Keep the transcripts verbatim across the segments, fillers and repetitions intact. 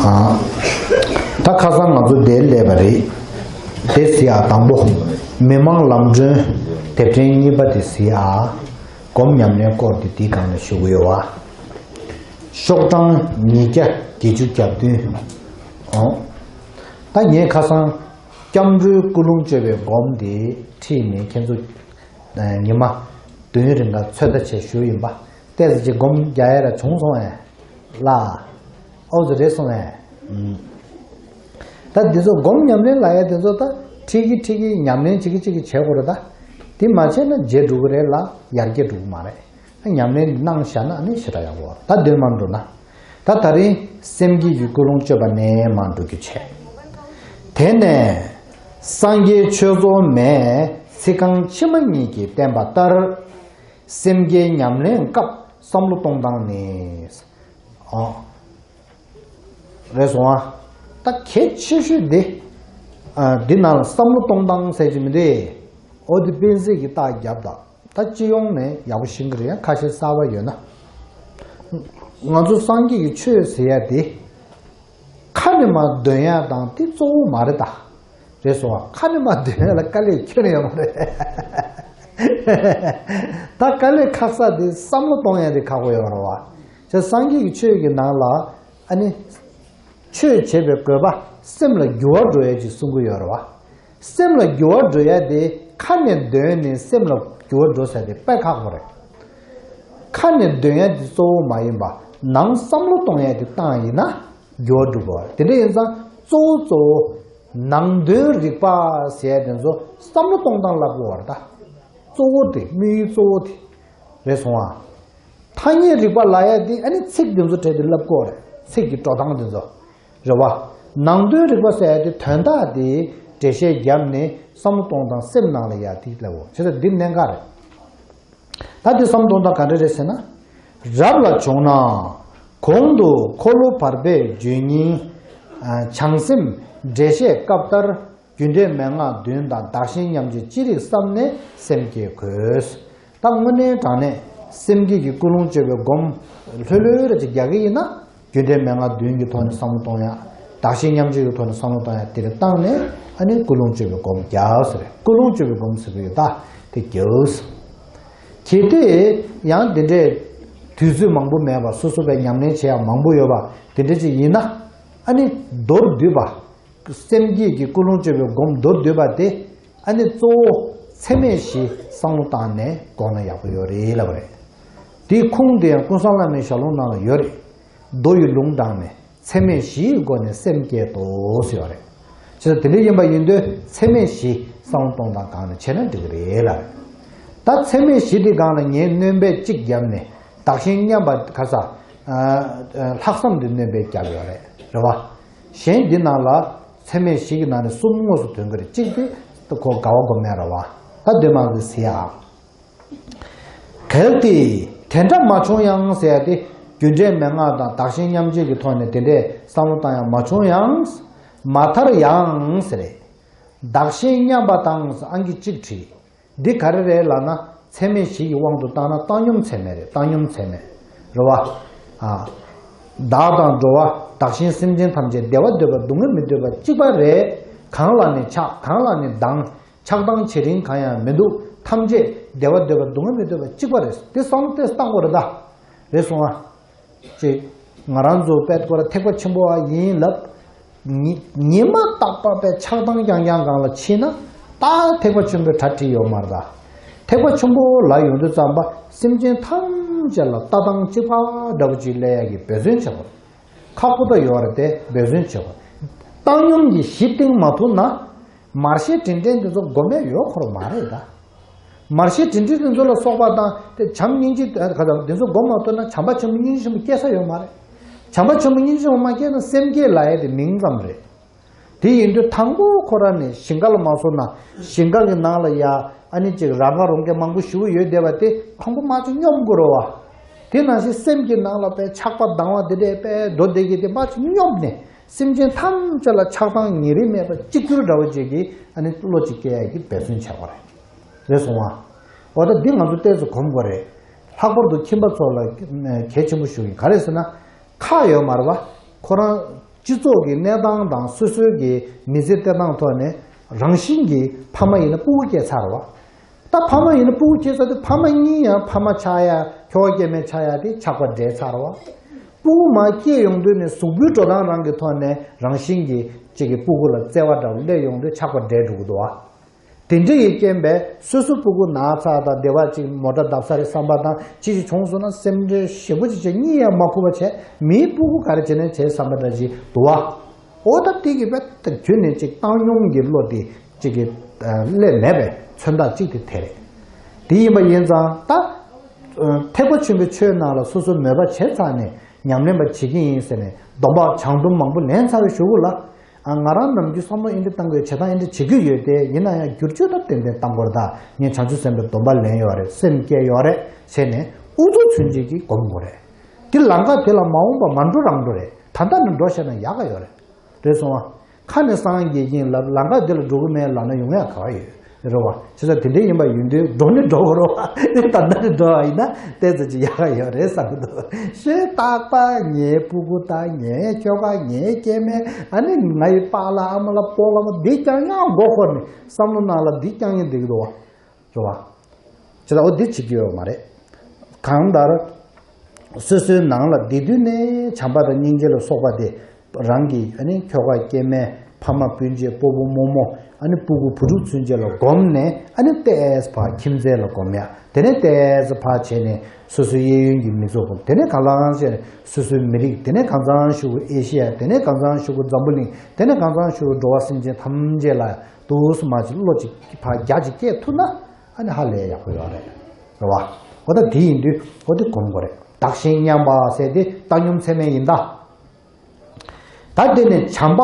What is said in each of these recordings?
ཨ། ད་ཁ་སང་ང་ཚོ་འདིར་སླེབས་པ་རེད། དེ་གཟིགས་ཨ། དང་པོ། མི་མང་ལམ་གྲོན་དེབ་ཕྲེང་གཉིས་པ་དེ་གཟིགས་ཨ། སྒོམ་ཉམས་ལེན་སྐོར་དེ་དེའི་སྒང་ལ་ཞུ་གི་ཡོད་བ། ཤོག་གྲངས་ཉིས་བརྒྱ་བརྒྱད་ཅུ་གྱ་བདུན། ཨོ། ད་ངས་ཁ་སང་སྐྱབས་འགྲོའི་ཀུན་སློང་བཅོས་པའི་སྒོམ་དེ་ཁྲིད་ནས་ཁྱེད་ཚོ་ཉི་མ་བདུན་རིང་ག་ཚོད་ལྟ་བྱས་ཞུས་ཡིན་པ། ཏོག་ཙམ་ཅིག་སྒོམ་རྒྱག་ཡ་ར་བྱུང་སོང་ཨེ། ལ། ཨོ་ཙི་རེད་སོང་ཨེ། ཨུམ། ད་འདི་ཚོ་སྒོམ་ཉམས་ལེན་ལབ་ཡ་དེ་ཚོ་ད་ཁྲིད་ཀྱི་ཁྲིད་ཀྱི་ཉམས་ལེན་བྱེད་ཀྱི་བྱེད་ཀྱི་བྱེད་དགོས་རེད་ད། དེ་མ་བྱས་ན་རྗེས་འགྲོ་གི་རེད་ལ་ཡར་རྒྱས་འགྲོ་གི་མ་རེད། ཉམས་ལེན་གནང་བཞག་ན་ནི་ཞེ་དྲག་ཡག་པོ། ད་དོན་མར་འགྲོ་ན། ད་ད་རིང་སེམས་བསྐྱེད་ཀྱི་ཀུན་སློང་བཅོས་པ་ནས་མར་འགྲོ་རྒྱུ་བྱས། དེ་ནས་སངས་རྒྱས་ཆོས་རྫོགས་མའི་ཚིག་རྐང་ཕྱི་མ་གཉིས་ཀྱིས་བསྟན་པ་ལྟར། སེམས་བསྐྱེད་ཉམས་ལེན་སྐབས་བསམ་བློ་གཏོང་སྟངས་ནི། ཨོ། རེད་སོང་ཨ། ད་གལ་ཆེ་ཤོས་འདི། ཨ། འདི་ནང་ལ་བསམ་བློ་གཏོང་སྟངས་ཟེར་གྱི་མི་འདུག་ཨོ་དེ་དཔེ་མཛོད་ཀྱི་རྟགས་རྒྱབ་དང་། ད་སྤྱི་ཡོངས་ནས་ཡག་པོ་ཤེས་ཀྱི་རེད། ཡང་ཁ་ཤས་གསར་པ་ཡོད་ན། ང་ཚོ་སངས་རྒྱས་ཀྱི་ཆོས་ཟེར་ཡ་དེ། ཁ་ནས་མར་འདོན་ཡ་དང་དེ་གཙོ་བོ་མ་རེད་ད། རེད་སོང་བ། ཁ་ནས་མར་འདོན་ཡ་ལ་དཀའ་ལས་ཁྱོན་ནས་ཡོད་མ་རེད། ད་དཀའ་ལས་ཁག་ས་དེ་བསམ་བློ་གཏོང་ཡ་དེ་ཁག་པོ་ཡོད་རེད་བ། ཅེས་སངས་རྒྱས་ཀྱི་ཆོས་ཀྱི་ནང་ལ་ཨ་ནི། ཆོས་བྱེད་པའི་དགོས་པ་སེམས་ལ་འགྱུར་བ་འགྲོ་ཡ་ཅིག་གསུང་གི་ཡོད་རེད་བ། སེམས་ལ་འགྱུར་བ་འགྲོ་ཡ་དེ་ཁ་ནས་འདོན་ནས་སེམས་ལ་འགྱུར་བ་འགྲོ་ས་དེ་དཔེ་ཁག་པོ་རེད། ཁ་ནས་འདོན་ཡ་དེ་གཙོ་བོ་མ་ཡིན་པ། ནང་བསམ་བློ་གཏོང་ཡ་དེ་བཏང་ཡིན་ན་འགྱུར་བ་འགྲོ་དགོས་རེད། དེ་འདྲ་ཡིན་ཙང་གཙོ་བོ་གཙོ་བོ་ནང་དོན་རིག་པ་ཟེར་ཡ་དེ་ཚོ་བསམ་བློ་གཏོང་སྟངས་ལབ་དགོས་རེད་ད། གཙོ་བོ་དེ་དམིགས་ཡུལ་གཙོ་བོ་དེ་རེད་སོང་ཨ། ཐ་སྙད་རིག་པ་ལབ་ཡ་དེ་ཨ་ནི་ཚིག་དེ་ཚོ་གྲས་དེ་ལབ་དགོས་རེད། ཚིག་གི་འགྲོ་སྟངས་དེ་ཚོ་རེད་བ། ནང་དོན་རིག་པ་ཟེར་ཡ་དེ་དོན་དག་དེ་འགྲེལ་བཤད་བརྒྱབ་ནས་བསམ་བློ་གཏོང་སྟངས་སེམས་ནང་ལ་ཡ་དེ་ལབ་འོ། བྱས་ཙང་འདི་གནད་འགག་རེད། ད་དེ་བསམ་བློ་གཏོང་སྟངས་ག་འདྲ་རེད་ཟེར་ན། རབ་ལ་བྱུང་ན་གོང་དུ་འཁོར་ལོ་བར་པས་བརྗོད་སྙིང་། བྱང་སེམས་འགྲེལ་བཤད་སྐབས་ལྟར། རྒྱུ་འབྲས་མན་ངག་བདུན་དང་བདག་གཞན་མཉམ་བརྗེ་ཅི་རིགས་བསམ་ནས་སེམས་བསྐྱེད་དགོས། ད་དངོས་གནས་དྲང་གནས་སེམས་བསྐྱེད་ཀྱི་ཀུན་སློང་བཅོས་པའི་སྒོམ་ལྷོད་ལྷོད་རེ་ཅིག་རྒྱག་གི་ཡིན་ན། རྒྱུ་འབྲས་མན་ངག་བདུན་གྱི་ཐོག་ནས་བསམ་བློ་གཏོང་ཡ། བདག་གཞན་མཉམ་བརྗེ་གི་ཐོག་ནས་བསམ་བློ་གཏོང་ཡ་དེ་རེ་བཏང་ནས་ཨ་ནི་ཀུན་སློང་བཅོས་པའི་སྒོམ་རྒྱག་ཟེར། ཀུན་སློང་བཅོས་པའི་སྒོམ་ཟེར་གྱི་ཡོད་ད། དེ་རྒྱག་ཟེར། གལ་ཏེ་ཡང་དེ་འདྲའི་དུས་ཚོད་མང་པོ་མེད་པ། སོ་སོ་པའི་ཉམས་ལེན་བྱེད་ཡ་མང་པོ་ཡོད་པ་དེ་འདྲ་ཅིག་ཡིན་ན། ཨ་ནི་མདོར་བསྡུས་པ། སེམས་བསྐྱེད་ཀྱི་ཀུན་སློང་བཅོས་པའི་སྒོམ་མདོར་བསྡུས་པ་དེ། ཨ་ནི་གཙོ་བོ་ཚད་མེད་བཞི་བསམ་བློ་བཏང་ནས་སྒོམ་ན་ཡག་པོ་ཡོད་རེད་ལབ་པ་རེད། དེའི་ཁུངས་དེ་ཡང་ཀུན་བཟང་བླ་མའི་ཞལ་ལུང་ནང་ལ་ཡོད་རེད། མདོ་ཡི་ལུང་དྲངས་ནས་ཚད་མེད་བཞིའི་སྒོ་ནས་སེམས་བསྐྱེད་དོ་ཟེར་བ་རེད། བྱས་ཙང་དེ་འདྲ་ཡིན་པ་ཡིན་དུས་ཚད་མེད་བཞི་བསམ་བློ་གཏོང་སྟངས་སྒང་ནས་བྱས་ན་འགྲིག་གི་རེད་ལབ། ད་ཚད་མེད་བཞི་དེ་སྒང་ལ་ངས་སྣོན་པ་གཅིག་བརྒྱབ་ནས་བདག་གཞན་མཉམ་པ་ག་ས། ལྷག་བསམ་དེ་སྣོན་པ་བརྒྱབ་ཡོད་རེད། རེད་བ། གཞན་འདི་ནང་ལ་ཚད་མེད་བཞི་གི་ནང་ནས་གསུམ་དངོས་སུ་ཐོན་གྱི་རེད། གཅིག་དེ་ཁོ་དགའ་བ་སྒོམ་ཡ་རེད་བ། ད་གདོད་མ་གི་ཟེར་ཡ། གལ་ཏེ་དེ་འདྲ་མ་བྱུང་ཡང་ཟེར་ཡ་དེ། རྒྱུ་འབྲས་མན་ངག་དང་བདག་གཞན་མཉམ་བརྗེ་གི་ཐོག་ནས་དེ་འདྲའི་བསམ་བློ་བཏང་ཡ་མ་བྱུང་ཡང་། མ་མཐར་ཡང་ཟེར་རེད། བདག་གཞན་མཉམ་པ་དང་ཨང་ཀི་གཅིག་བྲིས། འདི་ག་རེ་རེད་ལབ་ན། ཚད་མེད་བཞི་ཡི་དབང་དུ་བཏང་ན་བཏང་སྙོམས་ཚད་མེད་རེད། བཏང་སྙོམས་ཚད་མེད་རེད་བ། ཨ། བདག་དང་འགྲོ་བ་བདག་གཞན་སེམས་ཅན་ཐམས་ཅད་བདེ་བ་འདོད་པ་སྡུག་བསྔལ་མི་འདོད་པ་གཅིག་པ་རེད། གང་ལ་ནི་ཆགས། གང་ལ་ནི་སྡང་། ཆགས་སྡང་བྱེད་རིན་གང་ཡང་མི་འདུག་ཐམས་ཅད་བདེ་བ་འདོད་པ་སྡུག་བསྔལ་མི་འདོད་པ་གཅིག་པ་རེད། དེ་བསམ་བློ་ཏོག་ཙམ་བཏང་དགོས་རེད་ད། རེད་སོང་ཨ། ཅིག་ང་རང་ཚོ་དཔེ་ཁོ་ར་ཐེག་པ་ཆེན་པོ་བ་ཡིན་ལབ། ཉི་ཉི་མ་རྟག་པར་དཔེ་ཆགས་སྡང་རྐྱང་རྐྱང་སྒང་ལ་ཕྱིན་ན། ད་ཐེག་པ་ཆེན་པོའི་གྲ་སྒྲིག་ཡོད་མ་རེད་ད། ཐེག་པ་ཆེན་པོ་ལ་ཡོང་དུས་ཙམ་པ་སེམས་ཅན་ཐམས་ཅད་ལ་ལྟ་སྟངས་གཅིག་པ་འདྲ་པོ་ཅིག་སླེབས་ཡ་གི་འབད་བརྩོན་བྱེད་དགོས། ཁག་པོ་ད་ཡོད་རེད་དེ་འབད་བརྩོན་བྱེད་དགོས། བཏང་སྙོམས་ཀྱི་གཞི་བཏིང་མ་ཐུབ་ན། མར་ཤེས་དྲིན་དྲན་འདི་ཚོ་སྒོམ་ཡ་ཡོད་ཁོ་ར་མ་རེད་ད། མར་ཤེས་དྲིན་དྲན་དེ་ཚོ་ལ་སོགས་པ་དང་དེ་བྱམས་སྙིང་རྗེ་ག་ཚོད་འདི་ཚོ་སྒོམ་མ་ཐུབ་ན་བྱམས་པ་ཆེན་པོ་སྙིང་རྗེ་ཆེན་པོ་སྐྱེ་ས་ཡོད་མ་རེད། བྱམས་པ་ཆེན་པོ་སྙིང་རྗེ་ཆེན་པོ་མ་སྐྱེས་ན་སེམས་བསྐྱེད་ལབ་ཡ་དེ་མིང་ཙམ་རེད། དེ་ཡིན་དུས་དང་པོ་ཁོ་ར་ནས་ཞིང་ཁ་ལ་མ་སོང་ན་ཞིང་ཁ་གི་ནང་ལ་ཡ་ཨ་ནི་ཅིག་ར་ཁ་རོང་ཁ་མང་པོ་ཞེ་པོ་ཡོད་བསྡད་པ་དེ་དང་པོ་མར་ཅིག་སྙོམས་དགོས་རེད་བ། དེ་ནང་བཞིན་སེམས་ཀྱི་ནང་ལ་དཔེ་ཆགས་པ་སྡང་བ་དེ་འདྲས་དཔེ་འགྲོ་བསྡད་ཀྱི་དེ་མར་ཅིག་སྙོམས་ནས། སེམས་ཅན་ཐམས་ཅད་ལ་ཆགས་སྡང་ཉེ་རིང་མེད་པ་གཅིག་གྱུར་འདྲ་བོ་ཅིག་གི་ཨ་ནི་བློ་ཅིག་སྐྱེ་ཡ་གི་འབད་བརྩོན་བྱེད་དགོས་རེད། རེད་སོང་ཨ། འོ་ད་འདི་ང་ཚོ་ཏོག་ཙམ་གོམས་དགོས་རེད། ལྷག་པར་དུ་ཁྱིམ་པ་ཚོ་ལ་གལ་ཆེན་པོ་ཞུ་གི་ག་རེ་ཟེར་ན། ཁག་ཡོད་མ་རེད་བ། ཁོ་རང་ སྤྱི་ཚོགས་ཀྱི་གནས་སྟངས་དང་སོ་སོའི་གི་མི་ཚེ་བསྟེན་སྟངས་ཐོག་ནས་རང་བཞིན་གྱིས་ཕ་མ་ཡིན་ན་སྤུ་གུ་སྐྱེས་ཚར་བ། ད་ཕ་མ་ཡིན་ན་སྤུ་གུ་སྐྱེས་ཚར་དུས་ཕ་མ་གཉིས་ཡང་ཕ་མ་ཆགས་ཡ་ཁྱོ་ག་སྐྱེ་དམན་ཆགས་ཡ་དེ་ཆགས་པ་འདྲེས་ཚར་བ། སྤུ་གུ་མར་སྐྱེས་ཡོང་དུས་ནས་གཟུགས་པོའི་འགྲོ་སྟངས་རང་གི་ཐོག་ནས་རང་བཞིན་གྱིས་གཅིག་གི་སྤུ་གུ་ལ་བརྩེ་བ་འདྲ་བོ་སླེབས་ཡོང་དུས་ཆགས་པ་འདྲེས་འགྲོ་གི་འདུག་བ། དེ་འདྲ་ཡི་རྐྱེན་པས་སོ་སོ་སྤུ་གུ་ན་ཚ་དང་བདེ་བ་ཅིག་མོ་ཊ་བརྡབ་ས་རེད་བསམ་པ་དང་ཅི་ཞིག་བྱུང་སོང་ན་སེམས་ཁྲལ་ཞེ་པོ་ཅིག་བྱས། གཉིད་ཡང་མ་ཁུག་པ་བྱས། མིའི་སྤུ་གུ་ག་རེ་བྱས་ནས་བྱས་བསམ་པ་འདྲ་ཅིག་འདུག་བ། འོ་ད་དེ་གི་བས་ད་ཁྱོད་ནས་ཅིག་བཏང་སྙོམས་ཀྱི་བློ་དེ་ཅིག་གི་སླེབས་མེད་པའི་མཚོན་རྟགས་གཅིག་དེ་དེ་རེད། དེ་ཡིན་པ་ཡིན་ཙང་ད་ཐེག་པ་ཆེན་པོའི་ཆོས་ནང་ལ་སོ་སོ་མོས་པ་བྱས་ཚར་ནས་ཉམས་ལེན་པ་བྱེད་ཀྱི་ཡིན་ཟེར་ནས་སྡོམ་པ་བྱང་སྡོམ་མང་པོ་ལེན་ཚར་བའི་གཞུག་གུ་ལ། ཨ། ང་རང་ནམ་རྒྱུན་བསམ་བློ་འདི་འདྲ་བཏང་དགོས། བྱེད་སྟངས་འདི་འདྲ་བྱེད་ཀྱི་ཡོད་དེ། ཡིན་ན་ཡང་བསྒྱུར་བཅོས་ད་ཏན་ཏན་གཏང་དགོས་རེད། ད་ངས་བྱང་ཆུབ་སེམས་དཔའི་སྡོམ་པ་ལེན་ཡོད་རེད། སེམས་བསྐྱེད་ཡོད་རེད་ཟེར་ནས་ཨུ་ཚུགས་ཚུན་ཆད་ཀྱིས་སྒོམ་དགོས་རེད། འདི་ལམ་ཁ་དེ་ལ་མ་འོངས་པ་མ་འགྲོ་རང་འགྲོ་རེད། ད་ལྟ་ནས་འགྲོ་ཤེས་ན་ཡག་ག་ཡོད་རེད། རེད་སོང་བ། ཁ་ནས་སངས་རྒྱས་ཀྱིན་ལབ། ལམ་ཁ་འདི་ལ་འགྲོ་གི་མེད་ལབ་ན་ཡོང་ཡག་ག་བ་ཡོད་རེད་བ། བྱས་ཙང་དེ་འདྲ་ཡིན་པ་ཡིན་དུས་འགྲོ་ནི་འགྲོ་དགོས་རེད་བ། ད་ལྟ་ནས་འགྲོ་བ་ཡིན་ན་ཏོག་ཙམ་ཅིག་ཡག་ག་ཡོད་རེད་བསམ་གི་འདུག། ཤོད་རྟག་པར་ངའི་སྤུ་གུ་དང་ངའི་ཁྱོ་ག་ངའི་སྐྱེ་དམན། ཨ་ནི་ང་ཡི་པཱ་ལགས་ཨ་མ་ལགས་སྤོ་ལགས་འདི་རྐྱང་རྐྱང་མགོ་འཁོར་ནས་བསམ་བློ་ནང་ལ་འདི་རྐྱང་རྐྱང་བསྡད་ཀྱི་འདུག་བ། རེད་བ། ཇི་ལྟར་འོ་འདི་བྱེད་ཀྱི་ཡོད་མ་རེད། གང་ལྟར། སོ་སོའི་ནང་ལ་བསྡད་དུས་ནས་བྱམས་པ་དང་སྙིང་རྗེ་ལ་སོགས་པ་དེ་རང་གི་ཨ་ནི་ཁྱོ་ག་སྐྱེ་དམན་ཕ་མ་སྤུན་མཆེད་སྤོ་བོ་རྨོ་མོ་ཨ་ནི་སྤུ་གུ་བུ་ཕྲུག་ཚུན་ཆད་ལ་བསྒོམས་ནས། ཨ་ནི་ཏོག་ཙམ་ཕར་ཁྱིམ་མཚེས་ལ་བསྒོམ་ཡ། དེ་ནས་ཏོག་ཙམ་ཕར་བྱས་ནས་སོ་སོའི་གཡས་གཡོན་གྱི་མི་ཚོ་བསྒོམ། དེ་ནས་གང་ལ་གང་བྱས་ནས་སོ་སོའི་མི་རིགས། དེ་ནས་གང་ཚང་ཤུ་གུ་ཨེ་ཤེ་ཡ། དེ་ནས་གང་ཚང་ཤུ་གུ་འཛམ་བུ་གླིང་། དེ་ནས་གང་ཚང་ཤུ་གུ་འགྲོ་བ་སེམས་ཅན་ཐམས་ཅད་ལ་དུས་སུ་མ་ཅིག་བློ་ཅིག་ཕར་རྒྱ་ཅིག་སྐྱེད་ཐུབ་ན། ཨ་ནི་ཧ་ལས་ཡག་པོ་ཡོད་རེད། རེད་བ། འོ་ད་དེ་ཡིན་དུས་འོ་དེ་སྒོམ་དགོས་རེད། བདག་གཞན་མཉམ་པ་ཟེར་དེ་བཏང་སྙོམས་ཚད་མེད་ཡིན་ད། ད་དེ་ནས་བྱམས་པ།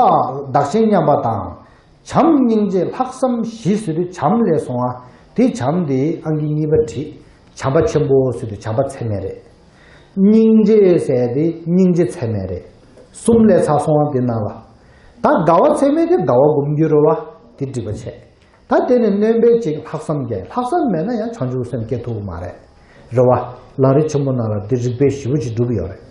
བདག་གཞན་མཉམ་པ་དང་། བྱམས་སྙིང་རྗེ་ལྷག་བསམ་བཞི་ཟེར་དུས་བྱམས་ལས་སོང་ཨ། དེ་བྱམས་དེ་ཨང་ཀི་གཉིས་པ་བྲིས། བྱམས་པ་ཆེན་པོ་ཟེར་དུས་བྱམས་པ་ཚད་མེད་རེད། སྙིང་རྗེ་ཟེར་དེ་སྙིང་རྗེ་ཚད་མེད་རེད། གསུམ་ལས་ཚར་སོང་ཨ། དེ་ནང་ལ། ད་དགའ་བ་ཚད་མེད་དེ་དགའ་བ་སྒོམ་རྒྱུ་རེད་བ། དེ་འགྲིག་པ་བྱས། ད་དེ་ནས་སྣོན་པ་གཅིག་ལྷག་བསམ་སྐྱེ། ལྷག་བསམ་མེད་ན་ཡང་བྱང་ཆུབ་སེམས་སྐྱེ་ཐུབ་ཀྱི་མ་རེད། རེད་བ། ལམ་རིམ་ཆེན་པོ་ནང་ལ་འདི་རིགས་པས་ཞེ་པོ་ཅིག་སྒྲུབ་ཡོད་རེད།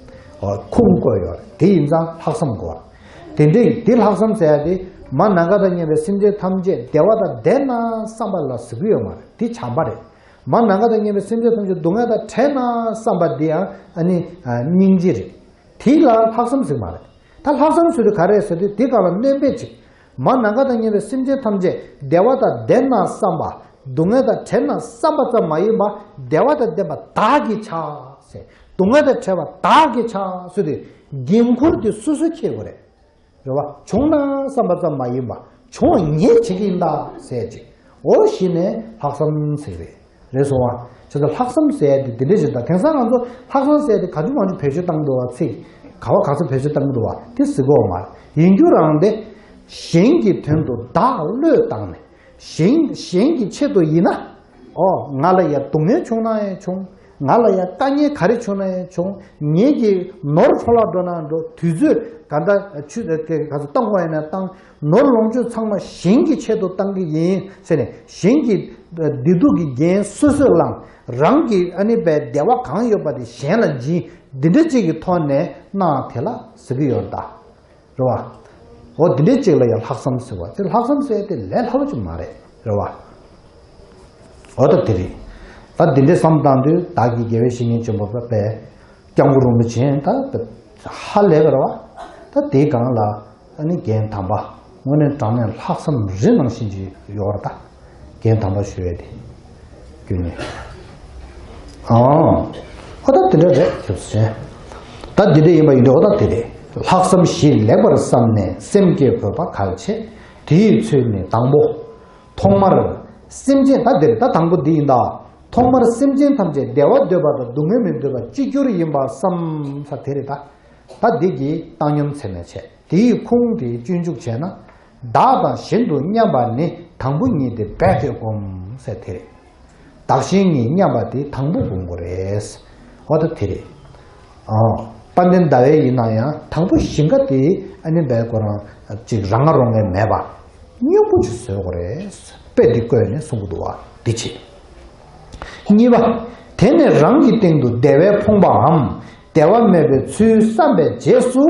ཨོ། ཁུངས་བཀོད་ཡོད་རེད། དེ་ཡིན་ཙང་ལྷག་བསམ་དགོས་པ། དེ་འདྲའི་དེ་ལྷག་བསམ་ཟེར་ཡ་དེ་མ་ནམ་མཁའ་དང་མཉམ་པའི་སེམས་ཅན་ཐམས་ཅད་བདེ་བ་དང་ལྡན་ན་བསམ་པ་ལ་ཟེར་གྱི་ཡོད་མ་རེད། དེ་བྱམས་པ་རེད། མ་ནམ་མཁའ་དང་མཉམ་པའི་སེམས་ཅན་ཐམས་ཅད་སྡུག་བསྔལ་དང་བྲལ་ན་བསམ་པ་འདི་ཡང་ཨ་ནི་སྙིང་རྗེ་རེད། དེ་ལ་ལྷག་བསམ་ཟེར་མ་རེད། ད་ལྷག་བསམ་ཟེར་དུས་ག་རེ་ཟེར་དུས་དེ་ག་ལ་སྣོན་པ་གཅིག། མ་ནམ་མཁའ་དང་མཉམ་པའི་སེམས་ཅན་ཐམས་ཅད་བདེ་བ་དང་ལྡན་ན་བསམ་པ། སྡུག་བསྔལ་དང་བྲལ་ན་བསམ་པ་ཙམ་མ་ཡིན་པ། བདེ་བ་དང་ལྡན་པ་བདག་གིས་བྱ་ཟེར། སྡུག་བསྔལ་དང་བྲལ་བ་བདག་གིས་བྱ་ཟེར་དུས་འགན་ཁུར་དེ་སོ་སོས་འཁྱེར་དགོས་རེད། རེད་བ། བྱུང་ན་བསམ་པ་ཙམ་མ་ཡིན་པ། བྱུང་བ་ངས་བྱེད་ཀྱི་ཡིན་ད་ཟེར་ཅིག། འོ་གཞི་ནས་ལྷག་བསམ་ཟེར་རེད། རེད་སོང་བ། བྱས་ཙང་ལྷག་བསམ་ཟེར་ཡ་དེ་འདི་འདྲ་ཞིག་ད། དེང་སང་ང་ཚོ་ལྷག་བསམ་ཟེར་ཡ་དེ་ག་ཚོད་མང་ཚོད་བེད་སྤྱོད་བཏང་གི་འདུག་བ། ཚིག་ག་བ་ག་ཚོད་བེད་སྤྱོད་བཏང་གི་འདུག་བ། དེ་ཟེར་གོ་མ་རེད། ཡིན་རྒྱུ་རང་དེ། གཞན་གྱི་དོན་དུ་བདག་བློས་བཏང་ནས། གཞན་གཞན་གྱི་ཆེད་དུ་ཡིན་ན། ཨོ། ང་ལ་ཡ་སྡུག་བསྔལ་བྱུང་ན་ཡང་བྱུང་། ང་ལ་ཡ་དཀའ་ངལ་ག་རེ་བྱུང་ན་ཡང་བྱུང་། ངེད་ཀྱི་ནོར་འཕྲོ་བརླག་འགྲོ་ན་འགྲོ། དུས་ཚོད་ག་འདྲ་ཆུ་ག་ཚོད་བཏང་དགོས་ཡིན་ན་བཏང་། ནོར་ལོངས་སྤྱོད་ཚང་མ་གཞན་གྱི་ཆེད་དུ་བཏང་གི་ཡིན་ཟེར་ནས། གཞན་གྱི་བདེ་སྡུག་གི་འགན་སོ་སོས་བླངས། རང་གི་ཨ་ནི་བའི་བདེ་བ་གང་ཡོད་པ་དེ་གཞན་ལ་སྦྱིན། འདི་འདྲ་གཅིག་གི་ཐོག་ནས་གནང་དེ་ལ་ཟེར་གི་ཡོད་ད། རེད་བ། འོ་འདི་འདྲའི་གཅིག་ལ་ཡང་ལྷག་བསམ་ཟེར་བ་དེ། ལྷག་བསམ་ཟེར་དེ་ལས་སླ་པོ་ཅིག་མ་རེད། རེད་བ། འོ་ད་དེ་རེད། ད་འདི་འདྲའི་བསམ་བཏང་དུས་བདག་གི་དགེ་བའི་བཤེས་གཉེན་ཆེན་པོ་པའི་སྐྱབས་མགོན་རིན་པོ་ཆེ་ད་ཧ་ལས་པ་རེད་བ། ད་དེའི་སྒང་ལ་ཨ་ནི་རྒན་དམ་པ་དངོས་གནས་དྲང་གནས་ལྷག་བསམ་རི་ནང་བཞིན་གྱི་ཡོད་རེད་ད། རྒན་དམ་པ་ཞུ་ཡས་དེ། རྒྱུ་ནི། ཨང་། ཨོ་ད་དེ་འདྲ་རེད་ཞུ་ཟེར། ད་འདི་འདྲ་ཡིན་པ་ཡིན་དུས་ཨོ་ད་དེ་རེད། ལྷག་བསམ་བཞི་ལེགས་པར་བསམས་ནས་སེམས་བསྐྱེད་དགོས་པ་གལ་ཆེ། དེའི་ཚུལ་ནི་དང་པོ། ཐོག་མར་སེམས་ཅན་ད་འདིར་ད་དང་པོ་འདི་ཡིན་ད། ཐོག་མར་སེམས་ཅན་ཐམས་ཅད་བདེ་བ་འདོད་པ་དང་སྡུག་བསྔལ་མི་འདོད་པ་གཅིག་གྱུར་ཡིན་པར་བསམ་ས་དེ་རེད་ད། ད་འདི་གི་བཏང་སྙོམས་ཚད་མེད་བྱས། དེའི་ཁུངས་དེ་སྤྱོད་འཇུག་བྱས་ན། བདག་དང་གཞན་དུ་མཉམ་པ་ནི་དང་པོ་ཉིད་དེ་རྦད་དེ་བསྒོམ་ཟེར་དེ་རེད། བདག་གཞན་གཉིས་མཉམ་པ་དེ་དང་པོ་བསྒོམ་དགོས་རེད། འོ་ད་དེ་རེད། ཨ། དཔལ་ལྡན་ཟླ་བའི་ཡིན་ན་ཡང་དང་པོ་ཞིང་ཁ་དེ་ཨ་ནི་བས་ཁོ་རང་ཅིག་རང་ང་རང་ངེས་མེད་པ། སྙོམས་པོ་ཅིག་བཟོ་དགོས་རེད། དཔེ་འདི་བཀོད་ནས་གསུང་གི་འདུག་བ། འདི་བྱེད། གཉིས་པ། དེ་ནས་རང་གི་སྟེང་དུ་བདེ་བས་ཕོངས་པའམ། བདེ་བ་མེད་པའི་ཚུལ་བསམ་པའི་རྗེས་སུ།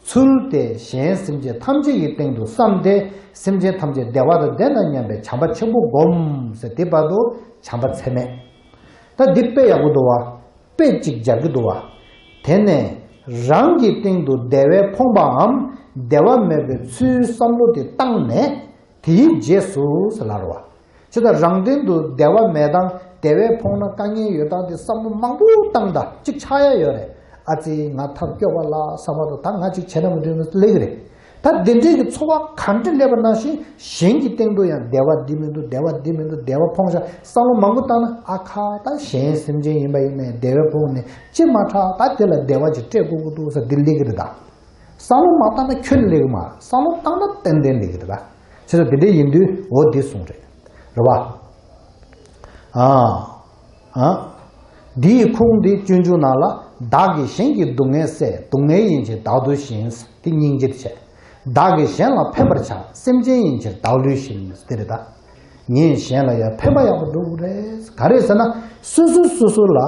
ཚུལ་དེ་གཞན་སེམས་ཅན་ཐམས་ཅད་ཀྱི་སྟེང་དུ་བསམས་ཏེ། སེམས་ཅན་ཐམས་ཅད་བདེ་བ་དང་ལྡན་ན་སྙམ་པའི་བྱམས་པ་ཆེན་པོ་བསྒོམ་ཟེར། དེ་བར་དུ་བྱམས་པ་ཚད་མེད། ད་འདི་དཔེ་ཡག་པོ་འདུག་བ། དཔེ་གཅིག་སྦྱར་གྱི་འདུག་བ། དེ་ནས་རང་གི་སྟེང་དུ་བདེ་བས་ཕོངས་པའམ་བདེ་བ་མེད་པའི་ཚུལ་བསམ་བློ་དེ་བཏང་ནས། དེའི་རྗེས་སུ་ཟེར་ལབ་རེད་བ། ཇི་ལྟར་རང་སྟེང་དུ་བདེ་བ་མེད་སྟངས། བདེ་བས་ཕོངས་ན་དཀའ་ངལ་ཡོད་སྟངས་དེ་བསམ་བློ་མང་པོ་བཏང་ད་གཅིག་ཆགས་ཡ་ཡོད་རེད། ཨ་ཙི་ང་ཐབས་སྐྱོ་བ་ལ་བསམ་པ་དང་། ད་ང་གཅིག་བྱས་ན་མི་འགྲིག་ན་སླེབས་ཀྱི་རེད། ད་འདི་འདྲའི་གི་ཚོར་བ་ག་འདྲ་སླེབས་པ་ནང་བཞིན། གཞན་གྱི་སྟེང་དུ་ཡང་བདེ་བ་འདི་མི་འདུག་བདེ་བ་འདི་མི་འདུག་བདེ་བ་ཕོངས་ཤག་བསམ་བློ་མང་པོ་བཏང་ན། ཨ་ཁ། ད་གཞན་སེམས་ཅན་ཡིན་པ་ཡིན་ནའི་བདེ་བས་ཕོངས་ནས་ཅི་མ་དྲག་ད་དེ་ལ་བདེ་བ་ཅིག་སྤྲད་དགོས་ཀྱི་འདུག་ཟེར་འདི་སླེབས་ཀྱི་རེད་ད། བསམ་བློ་མ་བཏང་ན་ཁྱོན་ནས་སླེབས་ཀྱི་མ་རེད། བསམ་བློ་བཏང་ན་ཏན་ཏན་སླེབས་ཀྱི་རེད་ད། བྱས་ཙང་དེ་འདྲ་ཡིན་དུས་འོ་འདི་གསུངས་རེད། རེད་བ། ཨ། ཨ། འདིའི་ཁུངས་འདི་སྤྱོད་འཇུག་ནང་ལ། བདག་གིས་གཞན་གྱི་སྡུག་བསྔལ་བསལ། སྡུག་བསྔལ་ཡིན་ཕྱིར་བདག་སྡུག་བཞིན། དེ་སྙིང་རྗེ་དེ་བྱས། བདག་གིས་གཞན་ལ་ཕན་པར་བྱ། སེམས་ཅན་ཡིན་ཕྱིར་བདག་བསླུས་བཞིན། དེ་རེད་ད། ངས་གཞན་ལ་ཡང་ཕན་པ་ཡག་པོ་འགྲོ་གི་རེད། ག་རེ་ཟེར་ན། སོ་སོས་སོ་སོ་ལ་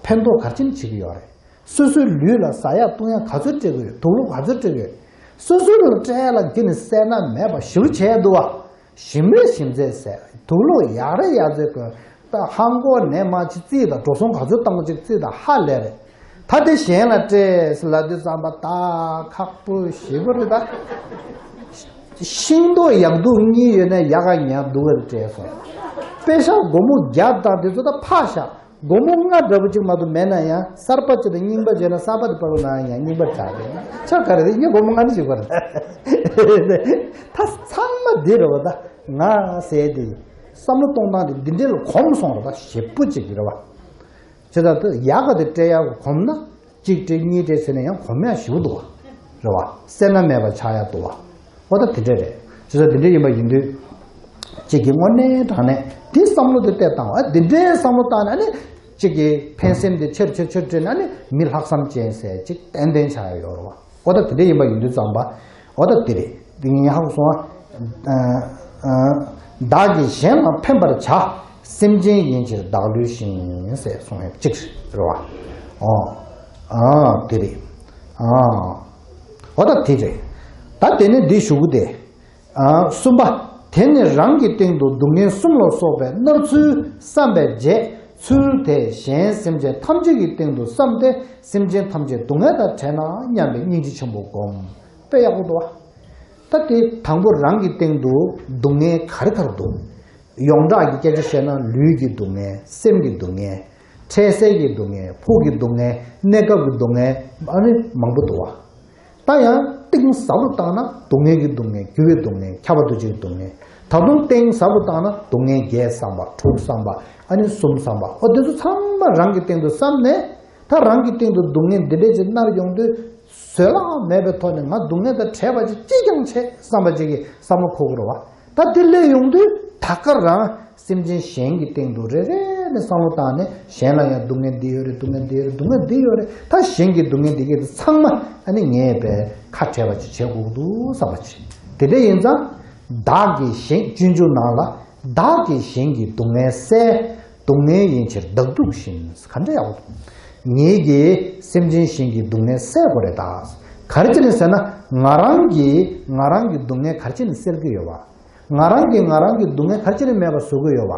ཕན་ཐོགས་ག་རེ་བྱེད་ཀྱི་ཡོད་རེད། སོ་སོའི་ལུས་ལ་ཟ་ཡག་བཏུང་ཡག་ག་ཚོད་སྤྲད་ཀྱི་ཡོད། དུག་སློག་ག་ཚོད་སྤྲད་ཀྱི་ཡོད། སོ་སོའི་ལ་སྤྲད་ཡག་ལ་འདི་ནི་སེར་སྣ་མེད་པ་ཞེ་པོ་བྱས་འདུག་བ། ཞེ་མེད་ཞེ་མཛད་ཟེར། དུག་སློག་ཡག་རེ་ཡག་རྫས་དགོས། ད་ཧང་གོ་ནས་མ་ཅིག་རྩིས་དང་འགྲོ་སོང་ག་ཚོད་བཏང་ཅིག་རྩིས་དང་ཧ་ལས་རེད། ད་དེ་གཞན་ལ་སྤྲད་ཟེར་ལབ་དུས་ཙམ་པ་ད་ཁག་པོ་ཞེ་པོ་རེད་ད། ཤིང་ཏོག་ཡག་སྡུག་གཉིས་ཡོད་ན་ཡག་ག་ཉག་སྡུག་ག་སྤྲད་སོང་། པེ་ཤག་སྒོར་མོ་བརྒྱ་དང་དེ་ཚོ་ད་ཕར་བཞག་སྒོར་མོ་ལྔ་འདྲ་པོ་གཅིག་མ་གཏོགས་མེད་ན་ཡང་། གསར་པ་གཅིག་དང་རྙིང་པ་བརྗེས་ན་གསར་པ་དེ་པར་ན་ཡང་རྙིང་པ་ཆགས་རེད། ཆ་ག་རེ་རེད། ངས་སྒོར་མོ་ལྔ་ནི་ཞིག་པར། ད་ཚང་མ་འདི་རེད་བ། ད་ང་ཟེར་དེ་བསམ་བློ་གཏོང་སྟངས་དེ་འདི་འདྲའི་ལ་གོམས་སོང་རེད། ད་ཞེ་པོ་གཅིག་རེད་བ། བྱས་ཙང་ད་ཡག་ག་དེ་སྤྲད་ཡག་གོམས་ན། གཅིག་སྤྲད་གཉིས་སྤྲད་ཟེར་ན་ཡང་གོམས་ཡག་ཞེ་པོ་འདུག་བ། རེད་བ། སེར་སྣ་མེད་པ་ཆགས་ཡག་འདུག་བ། འོ་ད་དེ་འདྲ་རེད། བྱས་ཙང་དེ་འདྲ་ཡིན་པ་ཡིན་དུས། གཅིག་གིས་དངོས་གནས་དྲང་གནས་དེ་བསམ་བློ་དེ་གཏད་བཏང་བ། དེ་འདྲའི་བསམ་བློ་བཏང་ནས་ཨ་ནི། གཅིག་གིས་ཕན་སེམས་དེ་ཆེར་ཆེར་ཆེར་སྤྲད་ནས་ཨ་ནི་མི་ལྷག་བསམ་ཅན་ཟེར་གཅིག་ཏན་ཏན་ཆགས་ཡག་ཡོད་རེད་བ། འོ་ད་དེ་འདྲ་ཡིན་པ་ཡིན་དུས་ཙམ་པ། འོ་ད་དེ་རེད། དེ་ངས་ཧ་གོ་སོང་ཨ། ཨ། ཨ། བདག་གིས་གཞན་ལ་ཕན་པར་བྱ། སེམས་ཅན་ཡིན་ཕྱིར་བདག་བསླུས་ཤིང་ཟེར་གསུངས་ཡག་གཅིག་རེད་བ། ཨོ། ཨ། དེ་རེད། ཨ། འོ་ད་དེ་རེད། ད་དེ་ནས་འདི་ཞུ་གི་དེ། ཨ། གསུམ་པ། དེ་ནི་རང་གི་སྟེང་དུ་སྡུག་བསྔལ་གསུམ་ལ་སོགས་པའི་མནར་ཚུལ་བསམ་པའི་རྗེས། ཚུལ་དེས་གཞན་སེམས་ཅན་ཐམས་ཅད་ཀྱི་སྟེང་དུ་བསམས་ཏེ། སེམས་ཅན་ཐམས་ཅད་སྡུག་བསྔལ་དང་བྲལ་ན་སྙམ་པའི་སྙིང་རྗེ་ཆེན་པོ་བསྒོམ། དཔེ་ཡག་པོ་འདུག་བ། ད་དེ་དང་པོ་རང་གི་སྟེང་དུ་སྡུག་བསྔལ་ག་རེ་ག་རེ་འདུག་ཡོངས་གྲགས་ཀྱི་སྐད་ཆ་བཤད་ན་ལུས་ཀྱི་སྡུག་བསྔལ། སེམས་ཀྱི་སྡུག་བསྔལ། འཕྲལ་སེལ་གྱི་སྡུག་བསྔལ། ཕུགས་ཀྱི་སྡུག་བསྔལ། གནས་སྐབས་ཀྱི་སྡུག་བསྔལ། ཨ་ནི་མང་པོ་འདུག་བ། ད་ཡང་གཏིང་ཟབ་ཏུ་བཏང་ན་སྡུག་བསྔལ་གྱི་སྡུག་བསྔལ། འགྱུར་བའི་སྡུག་བསྔལ། ཁྱབ་པ་འདུ་བྱེད་ཀྱི་སྡུག་བསྔལ། ད་དུང་གཏིང་ཟབ་ཏུ་བཏང་ན་སྡུག་བསྔལ་བརྒྱད་བསམ་པ། དྲུག་བསམ་པ། ཨ་ནི་གསུམ་བསམ་པ། ཨོ་དེ་ཚོ་ཚང་མ་རང་གི་སྟེང་དུ་བསམ་ནས། ད་རང་གི་སྟེང་དུ་སྡུག་བསྔལ་འདི་འདྲས་ཅིག་མནར་ཡོང་དུས། བཟོད་གླགས་མེད་པའི་ཐོག་ནས་ང་སྡུག་བསྔལ་དང་བྲལ་བ་ཅིག་ཅིས་ཀྱང་བྱེད་བསམ་པ་ཅིག་གི་བསམ་བློ་འཁོར་གྱི་རེད་བ། ད་དེ་སླེབས་ཡོང་དུས་ད་ག་རང་སེམས་ཅན་གཞན་གྱི་སྟེང་དུ་རེ་རེ་ནས་བསམ་བློ་བཏང་ནས། གཞན་ལ་ཡང་སྡུག་བསྔལ་འདི་ཡོད་རེད། སྡུག་བསྔལ་འདི་ཡོད་རེད། སྡུག་བསྔལ་འདི་ཡོད་རེད། ད་གཞན་གྱི་སྡུག་བསྔལ་འདི་གས་དེ་ཚང་མ་ཨ་ནི་ངས་པའི་ཁ་བྲལ་བ་ཅིག་བྱེད་དགོས་ཀྱི་འདུག་བསམ་པ་ཅིག་དེ་འདྲ་ཡིན་ཙང་། བདག་གིས་གཞན། སྤྱོད་འཇུག་ནང་ལ། བདག་གིས་གཞན་གྱི་སྡུག་བསྔལ་བསལ། སྡུག་བསྔལ་ཡིན་ཕྱིར་བདག་སྡུག་བཞིན། ག་འདྲ་ཡག་པོ་འདུག་ངེད་ཀྱིས་སེམས་ཅན་གཞན་གྱི་སྡུག་བསྔལ་བསལ་དགོས་རེད་ད། ག་རེ་བྱས་ནས་ཟེར་ན། ང་རང་གིས་ང་རང་གི་སྡུག་བསྔལ་ག་རེ་བྱས་ནས་སེལ་གྱི་ཡོད་བ། ང་རང་གིས་ང་རང་གི་སྡུག་བསྔལ་ག་རེ་བྱས་ནས་མེད་པ་བཟོ་གི་ཡོད་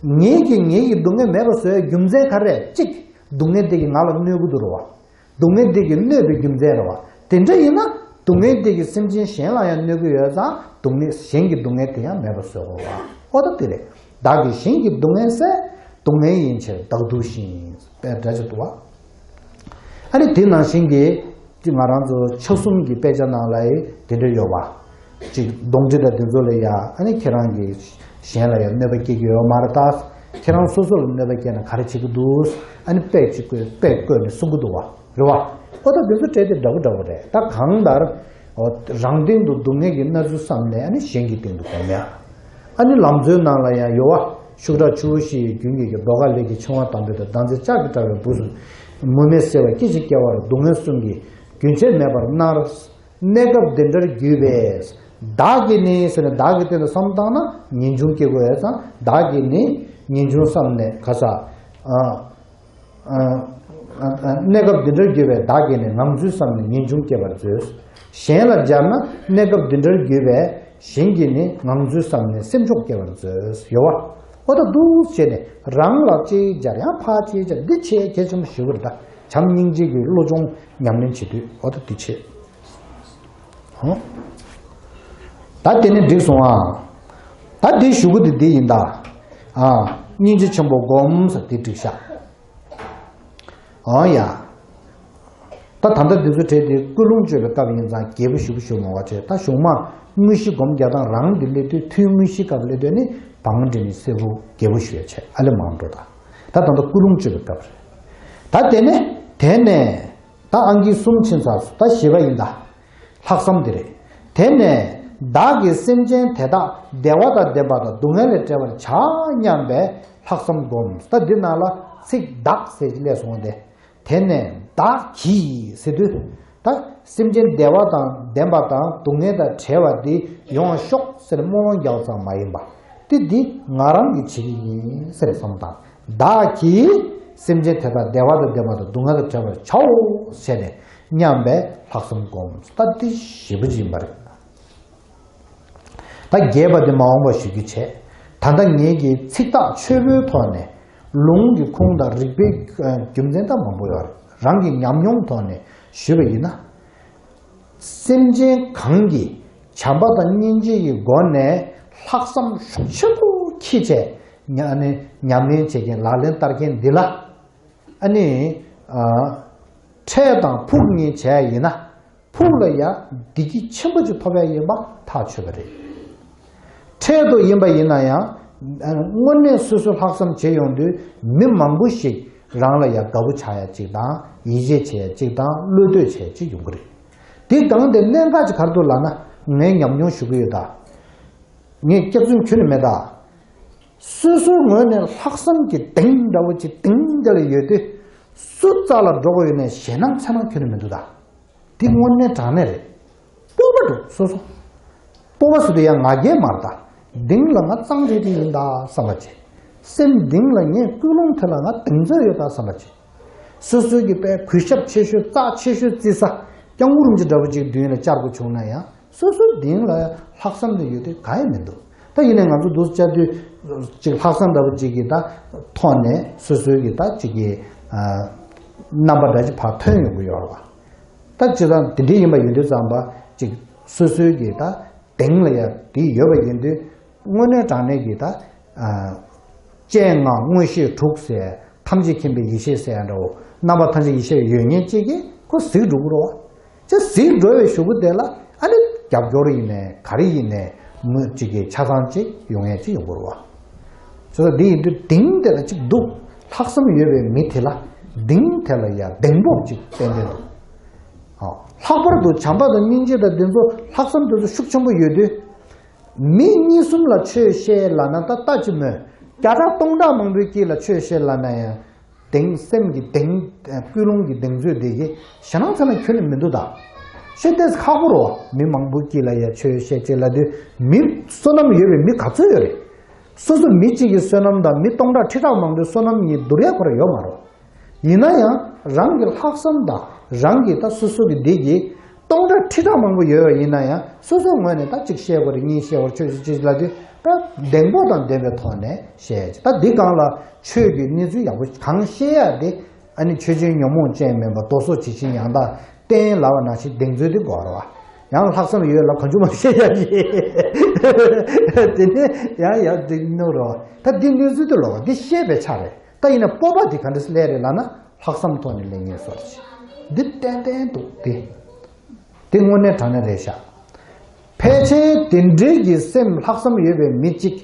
བ། ངེད་ཀྱིས་ངེད་ཀྱི་སྡུག་བསྔལ་མེད་པ་བཟོ་ཡའི་རྒྱུ་མཚན་ག་རེ་རེད། གཅིག་སྡུག་བསྔལ་དེ་གིས་ང་ལ་གནོད་ཀྱི་འདུག་རེད་བ། སྡུག་བསྔལ་འདི་གིས་གནོད་པའི་རྒྱུ་མཚན་རེད་བ། དེ་འདྲ་ཡིན་ན། སྡུག་བསྔལ་འདི་གིས་སེམས་ཅན་གཞན་ལ་ཡང་གནོད་ཀྱི་ཡོད་ཙང་། སྡུག་བསྔལ་གཞན་གྱི་སྡུག་བསྔལ་དེ་ཡང་མེད་པ་བཟོ་དགོས་བ། ཨོ་ད་དེ་རེད། བདག་གིས་གཞན་གྱི་སྡུག་བསྔལ་བསལ། སྡུག་བསྔལ་ཡིན་ཕྱིར་བདག་སྡུག་བཞིན། དཔེ་འདྲ་ཅིག་འདུག་བ། ཨ་ནི་དེ་ནང་བཞིན་གྱི། ང་རང་ཚོ་ཕྱག་གསུམ་གྱི་དཔེ་ཆ་ནང་ལ་ཡང་དེ་འདྲ་ཡོད་བ། ཅིག་གདོན་འདྲེ་དང་དེ་ཚོ་ལ་ཡ། ཨ་ནི་ཁྱེད་རང་གིས་གཞན་ལ་ཡང་གནོད་པ་སྐྱེལ་གྱི་ཡོད་མ་རེད་ད། ཁྱེད་རང་སོ་སོ་ལ་གནོད་པ་སྐྱེལ་ན་ག་རེ་བྱེད་ཀྱི་འདུག་ཨ་ནི་དཔེ་ཅིག་བཀོད། དཔེ་བཀོད་ནས་གསུང་གི་འདུག་བ། རེད་བ། ཨོ་ད་དེ་ཚོ་སྤྲད་དེ་འདྲ་པོ་འདྲ་པོ་རེད། ད་གང་ལྟར། ཨོ། རང་སྟེང་དུ་སྡུག་བསྔལ་གྱི་མནར་ཚུལ་བསམ་ནས་ཨ་ནི་གཞན་གྱི་སྟེང་དུ་སྒོམ་ཡ། ཨ་ནི་ལམ་གཙོའི་ནང་ལ་ཡང་ཡོད་བ། ཤུགས་དྲག་ཆུ་བོ་བཞི་ཡི་རྒྱུན་གྱིས་ཀྱི། ཟློས་གར་ལས་ཀྱི་འཆིང་བ་དམ་པོའི་དོན། ལྡང་ཚེ་ལྕགས་ཀྱི་དྲ་བའི་སྦུབས་སུ། མུ་མེད་སེལ་བ་སྐད་ཅིག་སྐྱེ་བར། སྡུག་བསྔལ་གསུམ་གྱི་རྒྱུན་ཆད་མེད་པར་མནར། གནས་སྐབས་འདི་འདྲར་གྱུར་པས། བདག་གིས་ནི་ཟེར་ནས་བདག་གི་སྟེང་དུ་བསམ་བཏང་ན་ངེས་འབྱུང་སྐྱེ་དགོས་ཡོད་ཙང་། བདག་གིས་ནི་ངེས་འབྱུང་བསམ་ནས་ག་ས། ཨ། ཨ། ཨ། གནས་སྐབས་འདི་འདྲར་གྱུར་པས། བདག་གིས་ནི་ངང་ཚུལ་བསམ་ནས་ངེས་འབྱུང་སྐྱེ་བར་མཛོད། གཞན་ལ་སྦྱར་ན་གནས་སྐབས་འདི་འདྲར་གྱུར་པས། གཞན་གྱིས་ནི་ངང་ཚུལ་བསམ་ནས། སེམས་ཕྱོགས་སྐྱེ་བར་མཛོད། ཡོད་བ། ཨོ་ད་འདུག་བྱས་ནས་རང་ལ་ཅིག་སྦྱར། ཡང་ཕར་ཅིག་སྦྱར། འདི་ཆེས་གལ་ཆེན་པོ་ཞུ་བར་གདའ། བྱམས་སྙིང་རྗེ་གི་བློ་སྦྱོང་ཉམས་ལེན་བྱེད་དུས་ཨོ་ད་འདི་ཆེ། ཧོ། ད་དེ་ནི་འགྲིག་སོང་ཨ། ད་དེ་ཞུ་གི་དེ་འདི་ཡིན་ད། ཨ། སྙིང་རྗེ་ཆེན་པོ་སྒོམ་ཟེར་དེ་འགྲིག་ཤག་ཨང་ཡ། ད་ད་ལྟ་འདི་ཚོ་གྲས་དེ་ཀུན་སློང་བཅོས་པའི་སྐབས་ཡིན་ཙང་རྒྱས་པོ་ཞུ་གི་ཞུ་མ་བ་བྱས། ད་གཞུང་མ་དངོས་གཞི་སྒོམ་རྒྱག་སྟངས་རང་གི་སླེབས་དུས། ཐུན་དངོས་གཞིའི་སྐབས་སླེབས་དུས་ནི་བང་འགྲིམ་ནི་སེར་པོ་རྒྱས་པོ་ཞུ་ཡ་བྱས། ཨ་ལེ་མང་འགྲོ་ད། ད་ད་ལྟ་ཀུན་སློང་བཅོས་པའི་སྐབས་རེད། ད་དེ་ནས་དེ་ནས་ད་ཨང་ཀི་གསུམ་ཕྱིན་ཚར་སོང་། ད་བཞི་པ་ཡིན་ད། ལྷག་བསམ་དེ་རེད། དེ་ནས་བདག་གིས་སེམས་ཅན་དེ་དག་བདེ་བ་དང་ལྡན་པ་དང་སྡུག་བསྔལ་ལས་བསྒྲལ་བར་བྱ་སྙམ་པའི་ལྷག་བསམ་སྒོམ། ད་འདི་ནང་ལ་ཚིག་བདག་ཟེར་གྱི་སླེབས་སོང་སྟེ། དེ་ནས་བདག་གིས་ཟེར་དུས། ད་སེམས་ཅན་བདེ་བ་དང་ལྡན་པ་དང་སྡུག་བསྔལ་དང་བྲལ་བ་འདི་ཡོང་བ་ཤོག་ཟེར་སྨོན་ལམ་རྒྱག་ཙམ་མ་ཡིན་པ། དེ་འདི་ང་རང་གིས་བྱེད་ཀྱི་ཡིན་ཟེར་བསམ་དང་། བདག་གིས་སེམས་ཅན་དེ་དག་བདེ་བ་དང་ལྡན་པ་དང་སྡུག་བསྔལ་དང་བྲལ་བར་བྱའོ་ཟེར་ནས་སྙམ་པའི་ལྷག་བསམ་སྒོམ། ད་འདི་ཞེ་པོ་ཅིག་ཡིན་པ་རེད། ད་རྒྱས་པ་དེ་མ་འོངས་པ་ཞུ་རྒྱུ་བྱས། ད་ལྟ་ངེད་ཀྱིས་ཚིག་ཐག་ཆོད་པོའི་ཐོག་ནས་ལུང་གི་ཁུངས་དང་རིགས་པའི་རྒྱུ་མཚན་ད་མང་པོ་ཡོད་རེད། རང་གི་ཉམས་མྱོང་ཐོག་ནས་ཞུས་པ་ཡིན་ན། སེམས་ཅན་གང་གིས་བྱམས་པ་དང་སྙིང་རྗེ་ཡི་སྒོ་ནས་ལྷག་བསམ་ཤུགས་ཆེན་པོ་འཁྱེར་བྱས་ཉ་ནི་ཉམས་ལེན་བྱེད་མཁན་ལག་ལེན་བསྟར་མཁན་འདི་ལ། ཨ་ནི། ཨ། འཕྲལ་དང་ཕུགས་གཉིས་བྱས་ཡིན་ན། ཕུགས་ལ་ཡང་བདེ་སྐྱིད་ཆེན་པོ་ཅིག་ཐོབ་ཡ་ཡིན་པ་ཐག་ཆོད་པ་རེད། འཕྲལ་དུ་ཡིན་པ་ཡིན་ན་ཡང་། དངོས་གནས་སོ་སོ་ལྷག་བསམ་བྱེད་ཡོང་དུས་མི་མང་པོ་ཞིག་རང་ལ་ཡང་དགའ་པོ་ཆགས་ཡ་གཅིག་དང་། ཡིད་ཆེས་བྱེད་ཡ་གཅིག་དང་། བློ་གཏོད་བྱེད་ཡ་གཅིག་ཡོང་གི་རེད། དེ་གང་དེ་གནད་འགག་ཅིག་ག་རེ་འདུག་ལབ་ན། ངས་ཉམས་མྱོང་ཞུ་གི་ཡོད་ད། ངས་སྐྱག་རྫུན་ཁྱོན་ནས་མེད་ད། སོ་སོའི་ངོས་ནས་ལྷག་བསམ་གྱི་གདེང་འདྲ་བོ་ཅིག་གདེང་དེ་ལ་ཡོད་དུས། སུ་རྩ་ལ་འགྲོ་དགོས་ཡོད་ནས་ཞེད་སྣང་འཚེར་སྣང་ཁྱོན་ནས་མི་འདུག་ད། འདི་དངོས་གནས་དྲང་གནས་རེད། སྤོབས་པ་འདུག་སོ་སོ། སྤོབས་པ་ཟེར་དུས་ཡང་ང་རྒྱལ་མ་རེད་ད། གདེང་ལ་ང་གཙང་རིང་རིང་ཡིན་ད་བསམ་པ་བྱེད། སེམས་གདེང་ལ་ངས་ཀུན་སློང་དེ་ལ་ང་གདེང་ཚོད་ཡོད་ད་བསམ་པ་བྱེད། སོ་སོའི་གི་དཔེ་གུས་ཞབས་ཆེ་ཤོས་རྩ་ཆེ་ཤོས་བརྩི་ས། སྐྱབས་མགོན་རིན་པོ་ཆེ་འདྲ་བོ་ཅིག་མདུན་ལ་བཅར་དགོས་བྱུང་ན་ཡང་། སོ་སོའི་གདེང་ལ་ལྷག་བསམ་དེ་ཡོད་དུས་གང་ཡང་མི་འདུག་ད་ཡིན་ནའི་ང་ཚོ་འདུག་བཅར་དུས་ཅིག་ལྷག་བསམ་འདྲ་བོ་ཅིག་གི་ད་ཐོག་ནས་སོ་སོའི་གི་ད་ཅིག་གི་རྣམ་པ་འདྲ་ཅིག་ཕར་ཐོན་ཡོང་གི་ཡོད་རེད་བ། ད་སྤྱིར་བཏང་དེ་འདྲའི་ཡིན་པ་ཡིན་དུས་ཙམ་པ་ཅིག་སོ་སོའི་གི་ད་གདེང་ལ་ཡ་དེ་ཡོད་པ་ཡིན་དུས། དངོས་གནས་དྲང་གནས་ཀྱི་ད། ཨ། སྤྱན་སྔ་མངོན་ཤེས་དྲུག་ཟེར། ཐམས་ཅད་མཁྱེན་པའི་ཡེ་ཤེས་ཟེར་ཡ་འདྲ་བོ། རྣམ་པ་ཐམས་ཅད་ཡེ་ཤེས་ཡོད་མཁན་གཅིག་གིས་ཁོ་གཟིགས་འགྲོ་གི་རེད་བ། ཅེས་གཟིགས་འགྲོ་བའི་གཞུག་གུ་དེ་ལ་ཨ་ནི་རྒྱབ་སྐྱོར་ཡིན་ནའི་ག་རེ་ཡིན་ནའི་མི་གཅིག་གིས་ཆ་ཚང་གཅིག་ཡོང་ཡ་གཅིག་ཡོང་གི་རེད་བ། བྱས་ཙང་འདི་ཡིན་དུས་གདེང་དེ་ལ་གཅིག་འདུག་ལྷག་བསམ་ཡོད་པའི་མི་དེ་ལ་གདེང་དེ་ལ་ཡ་གདེང་སྤོབས་གཅིག་ཏན་ཏན་འདུག་ཨ། ལྷག་པར་དུ་བྱམས་པ་དང་སྙིང་རྗེ་དང་འདི་ཚོ་ལྷག་བསམ་དེ་ཚོ་ཤུགས་ཆེན་པོ་ཡོད་དུས། མི་གཉིས་གསུམ་ལ་ཆོས་བཤད་ལབ་ན་ད་ལྟ་ཅི་མོད། བརྒྱ་ཕྲག་སྟོང་ཕྲག་མང་པོའི་དཀྱིལ་ལ་ཆོས་བཤད་ལབ་ན་ཡང་། གདེང་སེམས་ཀྱི་གདེང་། ཀུན་སློང་གི་གདེང་ཚོད་དེ་གི་ཞེད་སྣང་ཚ་ན་ཁྱོན་ནས་མི་འདུག་ད། ཤོད་ཏེ་ཁག་པོ་རེད་བ། མི་མང་པོའི་དཀྱིལ་ལ་ཡང་ཆོས་བཤད་ཅིག་ལབ་དུས་མི་བསོད་ནམས་ཡོད་པའི་མི་ག་ཚོད་ཡོད་རེད། སོ་སོ་མི་གཅིག་གི་བསོད་ནམས་དང་མི་སྟོང་ཕྲག་ཁྲི་ཕྲག་མང་པོའི་བསོད་ནམས་གཉིས་བསྡུར་ཡ་ཁོ་རང་ཡོད་མ་རེད། ཡིན་ན་ཡང་རང་གི་ལྷག་བསམ་དང་རང་གི་ད་སོ་སོ་གི་འདི་གི་སྟོང་ཕྲག་ཁྲི་ཕྲག་མང་པོ་ཡོད་པ་ཡིན་ན་ཡང་སོ་སོའི་ངོས་ནས་ད་གཅིག་བཤད་དགོས་རེད། གཉིས་བཤད་དགོས་རེད། ཆོས་ཅིག་ཅིག་ལབ་དུས་ད་གདེང་སྤོབས་དང་ལྡན་པའི་ཐོག་ནས་བཤད་ཡ་ཅིག་ད་འདི་སྒང་ལ་ཆོས་ཀྱི་གནས་ཚུལ་ཡག་པོ་གང་བཤད་ཡ་དེ་ཨ་ནི་ཆོས་ཅན་ཉོན་མོངས་ཅན་མིན་པ་མདོ་སོགས་ཇི་བཞིན་ཡང་དག་བསྟན་ལབ་པ་ནང་བཞིན་གདེང་ཚོད་དེ་དགོས་རེད་བ། ཡང་ལྷག་བསམ་ཡོད་ལ་གང་བྱུང་མ་བཤད་ཡ་ཅིག་དེ་ནས་ཡང་ཡང་འགྲིག་ནོ་རེད་བ། ད་འདི་གནས་ཚུལ་དེ་ལོག་འདི་བཤད་པའི་ཆ་རེད། ད་ཡིན་ན་སྤོབས་པ་འདི་ག་འདྲ་སླེབས་རེད་ལབ་ན་ལྷག་བསམ་ཐོག་ནས་སླེབས་ངེས་སོ་རེད། འདི་ཏན་ཏན་འདུག་འདི། འདི་དངོས་གནས་དྲང་གནས་རེད་ཤག་ཕལ་ཆེར་དེ་འདྲའི་གི་སེམས་ལྷག་བསམ་ཡོད་པའི་མི་གཅིག་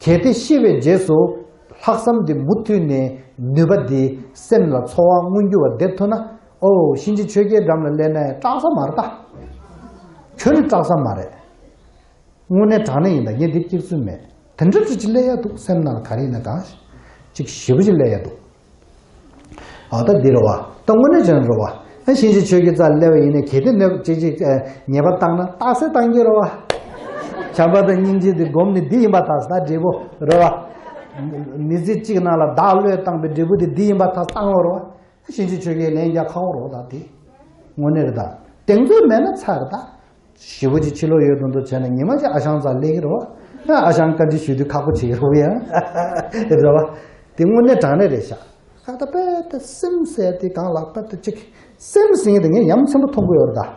གལ་ཏེ་ཤི་བའི་རྗེས་སུ་ལྷག་བསམ་འདི་མུ་མཐུད་ནས་ནུས་པ་འདི་སེམས་ལ་ཚོར་བ་མངོན་གྱུར་བ་འདེབས་ཐུབ་ན། ཨོ་གཤིན་རྗེ་ཆོས་རྒྱལ་འགྲམ་ལ་སླེབས་ན་ཡང་སྐྲག་ས་མ་རེད་ད། ཁྱོན་ནས་སྐྲག་ས་མ་རེད། དངོས་གནས་དྲང་གནས་ཡིན་ད། ངས་འདི་སྐྱག་རྫུན་མེད། དེ་འདྲ་འདྲ་ཅིག་སླེབས་ཡ་འདུག་སེམས་ནང་ལ་ག་རེ་ཡིན་ན་གང་ཅིག་ཞེ་པོ་ཅིག་སླེབས་ཡ་འདུག་ཨ་ད་འདི་རེད་བ། ད་དངོས་གནས་བྱས་ན་རེད་བ། ཨ་གཤིན་རྗེ་ཆོས་རྒྱལ་རྩ་སླེབས་པ་ཡིན་ན་གལ་ཏེ་གནོད་ཅིག་ཅིག་ཉེས་པ་བཏང་ན་རྟགས་གསལ་བཏང་གི་རེད་བ། བྱམས་པ་དང་སྙིང་རྗེ་འདི་སྒོམ་ནི་འདི་ཡིན་པ་ཐག་ད་འབྲས་བུ་རེད་བ། མི་ཚེ་གཅིག་ནང་ལ་བདག་བློས་བཏང་པའི་འབྲས་བུ་དེ་འདི་ཡིན་པ་ཐག་བཏང་ཡོད་རེད་བ། གཤིན་རྗེ་ཆོས་རྒྱལ་ལན་རྒྱག་ཁག་པོ་རེད་བ་ད་དེ། དངོས་གནས་རེད་ད། གདེང་ཚོད་མེད་ན་ཚར་ད། ཞེ་པོ་ཅིག་ཕྱི་ལོགས་ཡོད་མདོག་མདོག་བྱས་ན་ཉི་མ་ཅིག་ཨ་ཞང་རྩར་སླེབས་ཀྱི་རེད་བ། ཨ་ཞང་བཀའ་འདྲི་ཞུ་དུས་ཁག་པོ་བྱེད་ཀྱི་རེད་བ་ཡ། རེད་བ། དེ་དངོས་གནས་དྲང་གནས་རེད་ཤག་ཁ་ད་པད་དེ་སེམས་ཟེར་དེ་གང་ལ་པད་དེ་གཅིག་སེམས་ཟེར་མཁན་དེ་ངས་ཡ་མཚན་པོ་མཐོང་གི་ཡོད་རེད་ད།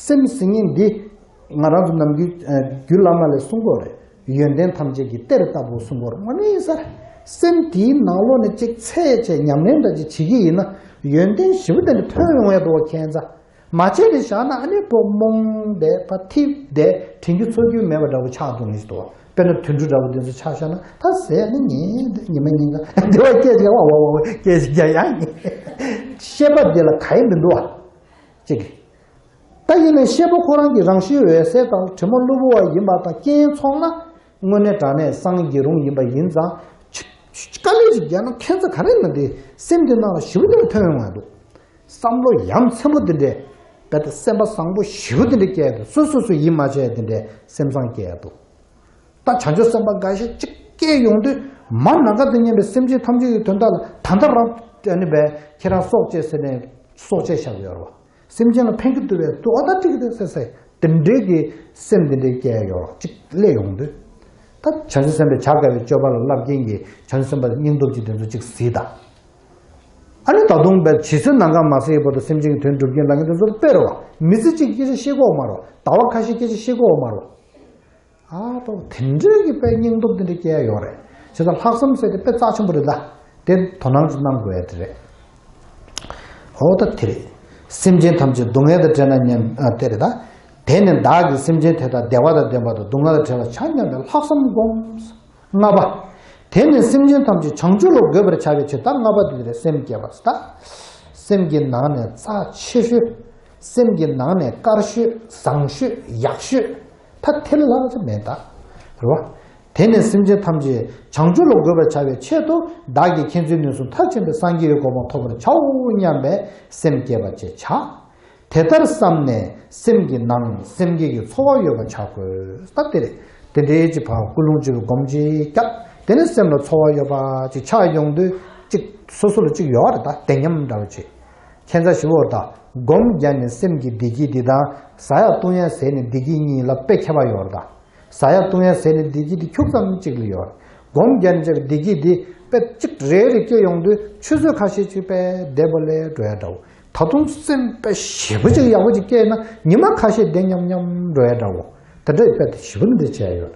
སེམས་ཟེར་མཁན་འདི་ང་རང་ཚོ་ནམ་རྒྱུན་རྒྱུད་བླ་མ་ལས་གསུང་གི་ཡོད་རེད། ཡོན་ཏན་ཐམས་ཅད་ཀྱི་གཏེར་ལྟ་བུ་གསུང་གི་ཡོད་རེད། དངོས་གནས་ཡིན་ས་རེད། སེམས་དེའི་ནང་ལོགས་ནས་གཅིག་འཚོལ་བྱས་ཉམས་ལེན་འདྲ་ཅིག་བྱེད་ཀྱི་ཡིན་ན་ཡོན་ཏན་ཞེ་པོ་དེ་འདྲ་ཐོན་ཡོང་ཡ་འདུག་བ། ཁྱད་མཚར། མ་བྱས་ཏེ་བཞག་ན་ཨ་ནི་ཕོ་རྨོངས་བསྡད་པ་ཐིབས་བསྡད་དྲན་རྒྱུ་ཚོར་རྒྱུ་མེད་པ་འདྲ་བོ་ཆགས་འདུག་ནི་ཞིག་འདུག་དཔེར་ན་དུད་འགྲོ་འདྲ་བོ་དེ་ཚོ་ཆགས་བཞག་ན་ད་ཟས་ནི་ཉིན་ཉི་མ་ཉིན་གང་དེ་བ་སྐད་ཅིག་བ་བ་བ་སྐད་ཅིག་རྒྱག་ཡ་ཡིན། ཤེས་པ་འདི་ལ་ག་ཡེ་མི་འདུག་བ། གཅིག་ད་ཡིན་ནའི་ཤེས་པ་ཁོ་རང་གི་རང་བཞིན་འོད་གསལ་དང་དྲི་མ་གློ་བུར་བ་ཡིན་པ་དང་རྐྱེན་ཚོགས་ན་དངོས་གནས་དྲང་གནས་སངས་རྒྱས་རུང་ཡིན་པ་ཡིན་ཙང་། དཀའ་ལས་ཅིག་བརྒྱབ་ན་ཁྱད་མཚར་ག་རེ་ཡིན་ན་དེ་སེམས་དེ་ནང་ལ་ཞེ་པོ་དེ་ཐོན་ཡོང་བ་འདུག་བསམ་བློ་ཡ་མཚན་པོ་འདི་འདྲས། རྦད་དེ་སེམས་པ་བཟང་པོ་ཞེ་པོ་འདི་འདྲས་སྐྱེ་ཡ་འདུག་སོ་སོ་སོ་ཡིད་མ་ཆེས་འདི་འདྲས་སེམས་བཟང་སྐྱེ་ཡ་འདུག་ད་བྱང་ཆུབ་སེམས་དཔའ་འགའ་ཤས་གཅིག་སྐྱེ་ཡོང་དུས་མ་ནམ་མཁའ་དང་མཉམ་པའི་སེམས་ཅན་ཐམས་ཅད་ཀྱི་དོན་དག་ལ་ད་ལྟ་རང་ཨ་ནི་བས་ཁྱེད་རང་སྲོག་བཅད་ཟེར་ནས་སྲོག་བཅད་བཞག་ཡོད་རེད་བ། སེམས་ཅན་ལ་ཕན་གྱི་འདུག་པས་འདུག་ཨ་ད་འགྲིག་གི་འདུག་ཟེར་ཟེར་དེ་འདྲས་ཀྱི་སེམས་དེ་འདྲས་སྐྱེ་ཡོང་གཅིག་སླེབས་ཡོང་དུས། ད་བྱང་ཆུབ་སེམས་དཔའི་བྱ་དཀའ་བའི་སྤྱོད་པ་ལ་བསླབ་མཁན་གྱི་བྱང་ཆུབ་སེམས་དཔའ་སྙིང་སྟོབས་ཀྱི་དེ་ཚོ་གཅིག་གཟིགས་དང་། ཨ་ནི་ད་དུང་བས་ཇི་སྲིད་ནམ་མཁའ་མ་ཟད་ཡོད་བར་དུ་སེམས་ཅན་གྱི་དོན་སྒྲུབ་མཁན་ལབ་མཁན་དེ་ཚོ་ལ་དཔེ་རེད་བ། མི་ཚེ་གཅིག་སྐད་ཆ་བཤད་གོ་མ་རེད་བ། ཟླ་བ་ཁ་ཤས་སྐད་ཆ་བཤད་གོ་མ་རེད་བ། ཨ་ཏོ་དེ་འདྲའི་གི་དཔེ་སྙིང་སྟོབས་དེ་འདྲ་སྐྱེ་ཡ་ཡོད་རེད། བྱས་ཙང་ལྷག་བསམ་ཟེར་དེ་དཔེ་རྩ་ཆེན་པོ་རེད་ད། དེ་དོ་སྣང་ཅིག་གནང་དགོས་ཡ་དེ་རེད། འོ་ད་དེ་རེད། སེམས་ཅན་ཐམས་ཅད་སྡུག་བསྔལ་དང་བྲལ་ན་སྙམ་ཨ་དེ་རེད་ད། དེ་ནི་བདག་གིས་སེམས་ཅན་དེ་དག་བདེ་བ་དང་ལྡན་པ་དང་སྡུག་བསྔལ་དང་བྲལ་བར་བྱ་སྙམ་པའི་ལྷག་བསམ་བསྒོམ། ལྔ་པ། དེ་ནི་སེམས་ཅན་ཐམས་ཅད་བྱང་ཆུབ་ལ་འགོད་པར་བྱ་བའི་ཕྱིར་ད་ལྔ་པ་དེ་རེད། སེམས་བསྐྱེད་པ་ད། སེམས་ཀྱི་ནང་ནས་རྩ་ཆེ་ཤོས། སེམས་ཀྱི་ནང་ནས་དཀར་ཤོས་བཟང་ཤོས་ཡག་ཤོས། ད་དེ་ལ་ལྷག་ཆ་མེད་ད། རེད་བ། དེ་ནི་སེམས་ཅན་ཐམས་ཅད་བྱང་ཆུབ་ལ་འགོད་པར་བྱ་བའི་ཆེད་དུ་བདག་གིས་མཁྱེན་བརྩེ་ནུས་གསུམ་མཐར་ཕྱིན་པའི་སངས་རྒྱས་ཀྱི་གོ་འཕང་ཐོབ་པར་བྱའོ་སྙམ་པའི་སེམས་བསྐྱེད་པ་ཅེས་བྱ། དེ་ལྟར་བསམས་ནས་སེམས་ཀྱི་ནང་སེམས་བསྐྱེད་ཀྱི་ཚོར་བ་ཡོད་པར་བྱ་དགོས། ད་དེ་རེད། དེ་འདྲའི་ཅིག་ཕར་ཀུན་སློང་བཅོས་པའི་སྒོམ་ཅིག་བརྒྱབ། དེ་ནས་སེམས་ལ་ཚོར་བ་ཡོད་པ་ཅིག་ཆགས་ཡོང་དུས་ཅིག་སོ་སོ་ལ་ཅིག་ཡོད་རེད་ད། བདེ་ཉམས་འདྲ་བ་ཅིག་ཁྱད་མཚར་ཞིག་འོ་ད། སྒོམ་བརྒྱབ་ནས་སེམས་ཀྱི་བདེ་སྐྱིད་འདི་དང་ཟ་ཡག་བཏུང་ཡག་ཟས་ནས་བདེ་སྐྱིད་གཉིས་ལ་དཔེ་ཁྱད་པར་ཡོད་རེད་ད། ཟ་ཡག་བཏུང་ཡག་ཟས་ནས་བདེ་སྐྱིད་འདི་ཁྱུག་ཙམ་གཅིག་ལ་ཡོད་རེད། སྒོམ་བརྒྱབ་ནས་བདེ་སྐྱིད་འདི་དཔེ་གཅིག་རེ་རེ་སྐྱེ་ཡོང་དུས་ཆུ་ཚོད་ཁ་ཤས་ཅིག་དཔེ་བདེ་པོ་ལས་འགྲོ་ཡ་འདྲ་བོ། ད་དུང་སེམས་དཔེ་ཞེ་པོ་ཅིག་ཡག་པོ་ཅིག་སྐྱེས་ན་ཉི་མ་ཁ་ཤས་བདེ་ཉམས་ཉམས་འགྲོ་ཡ་འདྲ་བོ། དེ་འདྲ་དཔེ་དེ་ཞེ་པོ་འདི་བྱས་ཡོད།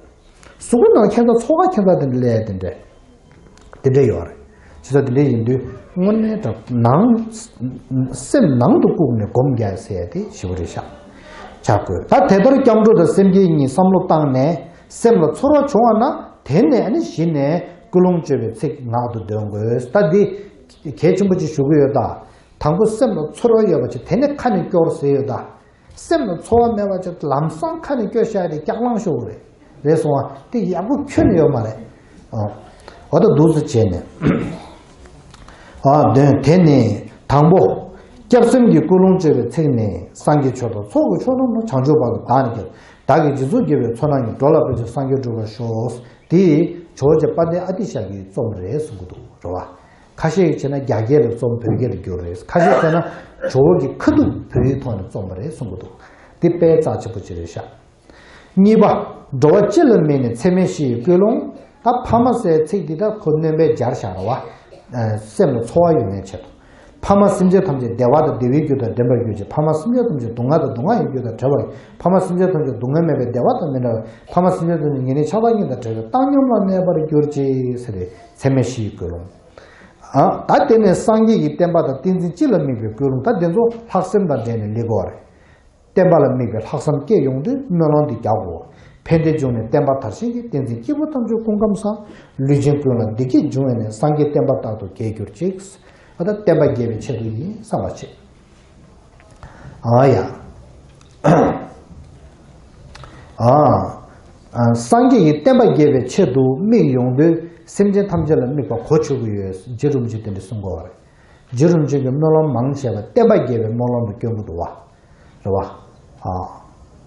གཟུགས་པོ་ནང་ཁྱད་མཚར་ཚོར་བ་ཁྱད་མཚར་དེ་འདྲ་སླེབས་ཡ་དེ་འདྲ། དེ་འདྲ་ཡོད་རེད། བྱས་ཙང་དེ་འདྲ་ཡིན་དུས་དངོས་གནས་དྲང་ནང་སེམས་ནང་དུ་བཀུག་ནས་སྒོམ་རྒྱག་ཟེར་ཡ་དེ་ཞེ་པོ་རེད་ཤག་བྱ་དགོས། ད་དེ་ལྟར་སྐྱབས་འགྲོ་དང་སེམས་བསྐྱེད་གཉིས་བསམ་བློ་བཏང་ནས་སེམས་ལ་ཚོར་བ་བྱུང་བ་ན་དེ་ནས་ཨ་ནི་གཞི་ནས་ཀུན་སློང་བཅོས་པའི་ཚིག་ངག་ཏུ་འདོན་དགོས། ད་འདི་གལ་ཆེན་པོ་ཅིག་ཞུ་གི་ཡོད་ད། དང་པོ་སེམས་ལ་ཚོར་བ་ཡོད་པ་ཅིག་དེ་ནས་ཁ་ནས་སྐྱོར་ཟེར་ཡོད་ད། སེམས་ལ་ཚོར་བ་མེད་པ་ཅིག་ལམ་སང་ཁ་ནས་སྐྱོར་བཞག་དེ་སྐྱག་ལང་ཤོར་རེད། རེད་སོང་བ་དེ་ཡག་པོ་ཁྱོན་ནས་ཡོད་མ་རེད། ཨོ། འོ་ད་འདུག་སེ་བྱས་ནས། ཨ་དོན་དེ་ནི་དང་པོ། སྐྱབས་སེམས་ཀྱི་ཀུན་སློང་བཅོས་པའི་ཚིག་ནི་སངས་རྒྱས་ཆོས་དང་ཚོགས་ཀྱི་མཆོག་རྣམས་ནི། བྱང་ཆུབ་བར་དུ་བདག་ནི་བསྐྱབ། བདག་གིས་རྗེས་སུ་བགྱིས་པའི་ཚོགས་རྣམས་ཀྱིས། འགྲོ་ལ་ཕན་ཕྱིར་སངས་རྒྱས་འགྲུབ་པར་ཤོག་དེ་ཇོ་བོ་རྗེ་དཔལ་ལྡན་ཨ་ཏི་ཤ་གིས་རྩོམ་རེད་གསུང་གི་འདུག་རེད་བ། ཁ་ཤས་ཀྱིས་བྱས་ན་རྒྱ་སྐད་ལ་རྩོམ་བོད་སྐད་ལ་བསྒྱུར་རེད། ཁ་ཤས་བྱས་ན་ཇོ་བོ་གི་ཁ་ཐུག་བོད་ཡིག་ཐོག་ནས་རྩོམ་པ་རེད་གསུང་གི་འདུག་དེ་དཔེ་རྩ་ཆེན་པོ་ཅིག་རེད་ཤག་གཉིས་པ། འགྲོ་བ་སྤྱི་ལ་དམིགས་ནས་ཚད་མེད་བཞི་ཡི་ཀུན་སློང་། ད་ཕ་མ་ཟེར་ཚིག་འདི་ད་ཁོ་སྣོན་པ་སྦྱར་བཞག་རེད་བ། སེམས་ལ་ཚོར་བ་ཡོང་ཡའི་ཆེད་དུ། ཕ་མ་སེམས་ཅན་ཐམས་ཅད་བདེ་བ་དང་བདེ་བའི་རྒྱུ་དང་ལྡན་པར་གྱུར་ཅིག་ཕ་མ་སེམས་ཅན་ཐམས་ཅད་སྡུག་བསྔལ་དང་སྡུག་བསྔལ་ཡི་རྒྱུ་དང་བྲལ་བར། ཕ་མ་སེམས་ཅན་ཐམས་ཅད་སྡུག་བསྔལ་མེད་པའི་བདེ་བ་དང་མི་འབྲལ་བར། ཕ་མ་སེམས་ཅན་ཐམས་ཅད་ཉེར་ལེན་ཆགས་སྡང་གཉིས་དང་བྲལ་བའི་བཏང་སྙོམས་ལ་གནས་པར་གྱུར་ཅིག་ཟེར་ཏེ་ཚད་མེད་བཞི་ཡི་ཀུན་སློང་། ཨ་ད་དེ་ནས་སངས་རྒྱས་ཀྱི་བསྟན་པ་དང་བསྟན་འཛིན་སྤྱི་ལ་དམིགས་པའི་ཀུན་སློང་། ད་དེ་ཚོ་ལྷག་སེམས་དང་འབྲེལ་ནས་སླེབས་དགོས་པ་རེད། བསྟན་པ་ལ་དམིགས་པའི་ལྷག་བསམ་སྐྱེས་ཡོང་དུས་སྨོན་ལམ་འདི་རྒྱག་དགོས། ཕན་བདེའི་འབྱུང་གནས་བསྟན་པ་དར་ཞིང་གི། བསྟན་འཛིན་སྐྱེས་བུ་ཐམས་ཅད་སྐུ་ཁམས་བཟང་། ལུས་ཅན་ཀུན་ལ་བདེ་སྐྱིད་འབྱུང་བའི་གནས། སངས་རྒྱས་བསྟན་པ་རྟག་ཏུ་རྒྱས་གྱུར་ཅིག་ཨ་ད་བསྟན་པ་རྒྱས་པའི་ཆེད་དུ་ཡིན་བསམ་པ་བྱེད། ཨ་ཡ། ཨ། ཨ་སངས་རྒྱས་ཀྱི་བསྟན་པ་རྒྱས་པའི་ཆེད་དུ་དམིགས་ཡོང་དུས་སེམས་ཅན་ཐམས་ཅད་ལ་དམིགས་པ་གོ་ཆོད་ཀྱི་ཡོད། རྗེ་རིན་པོ་ཆེ་དེ་འདྲ་གསུང་གི་ཡོད་རེད། རྗེ་རིན་པོ་ཆེ་གིས་སྨོན་ལམ་མང་བྱས་པ་བསྟན་པ་རྒྱས་པའི་སྨོན་ལམ་དུ་བསྐྱོན་གྱི་འདུག་བ། རེད་བ། ཨ།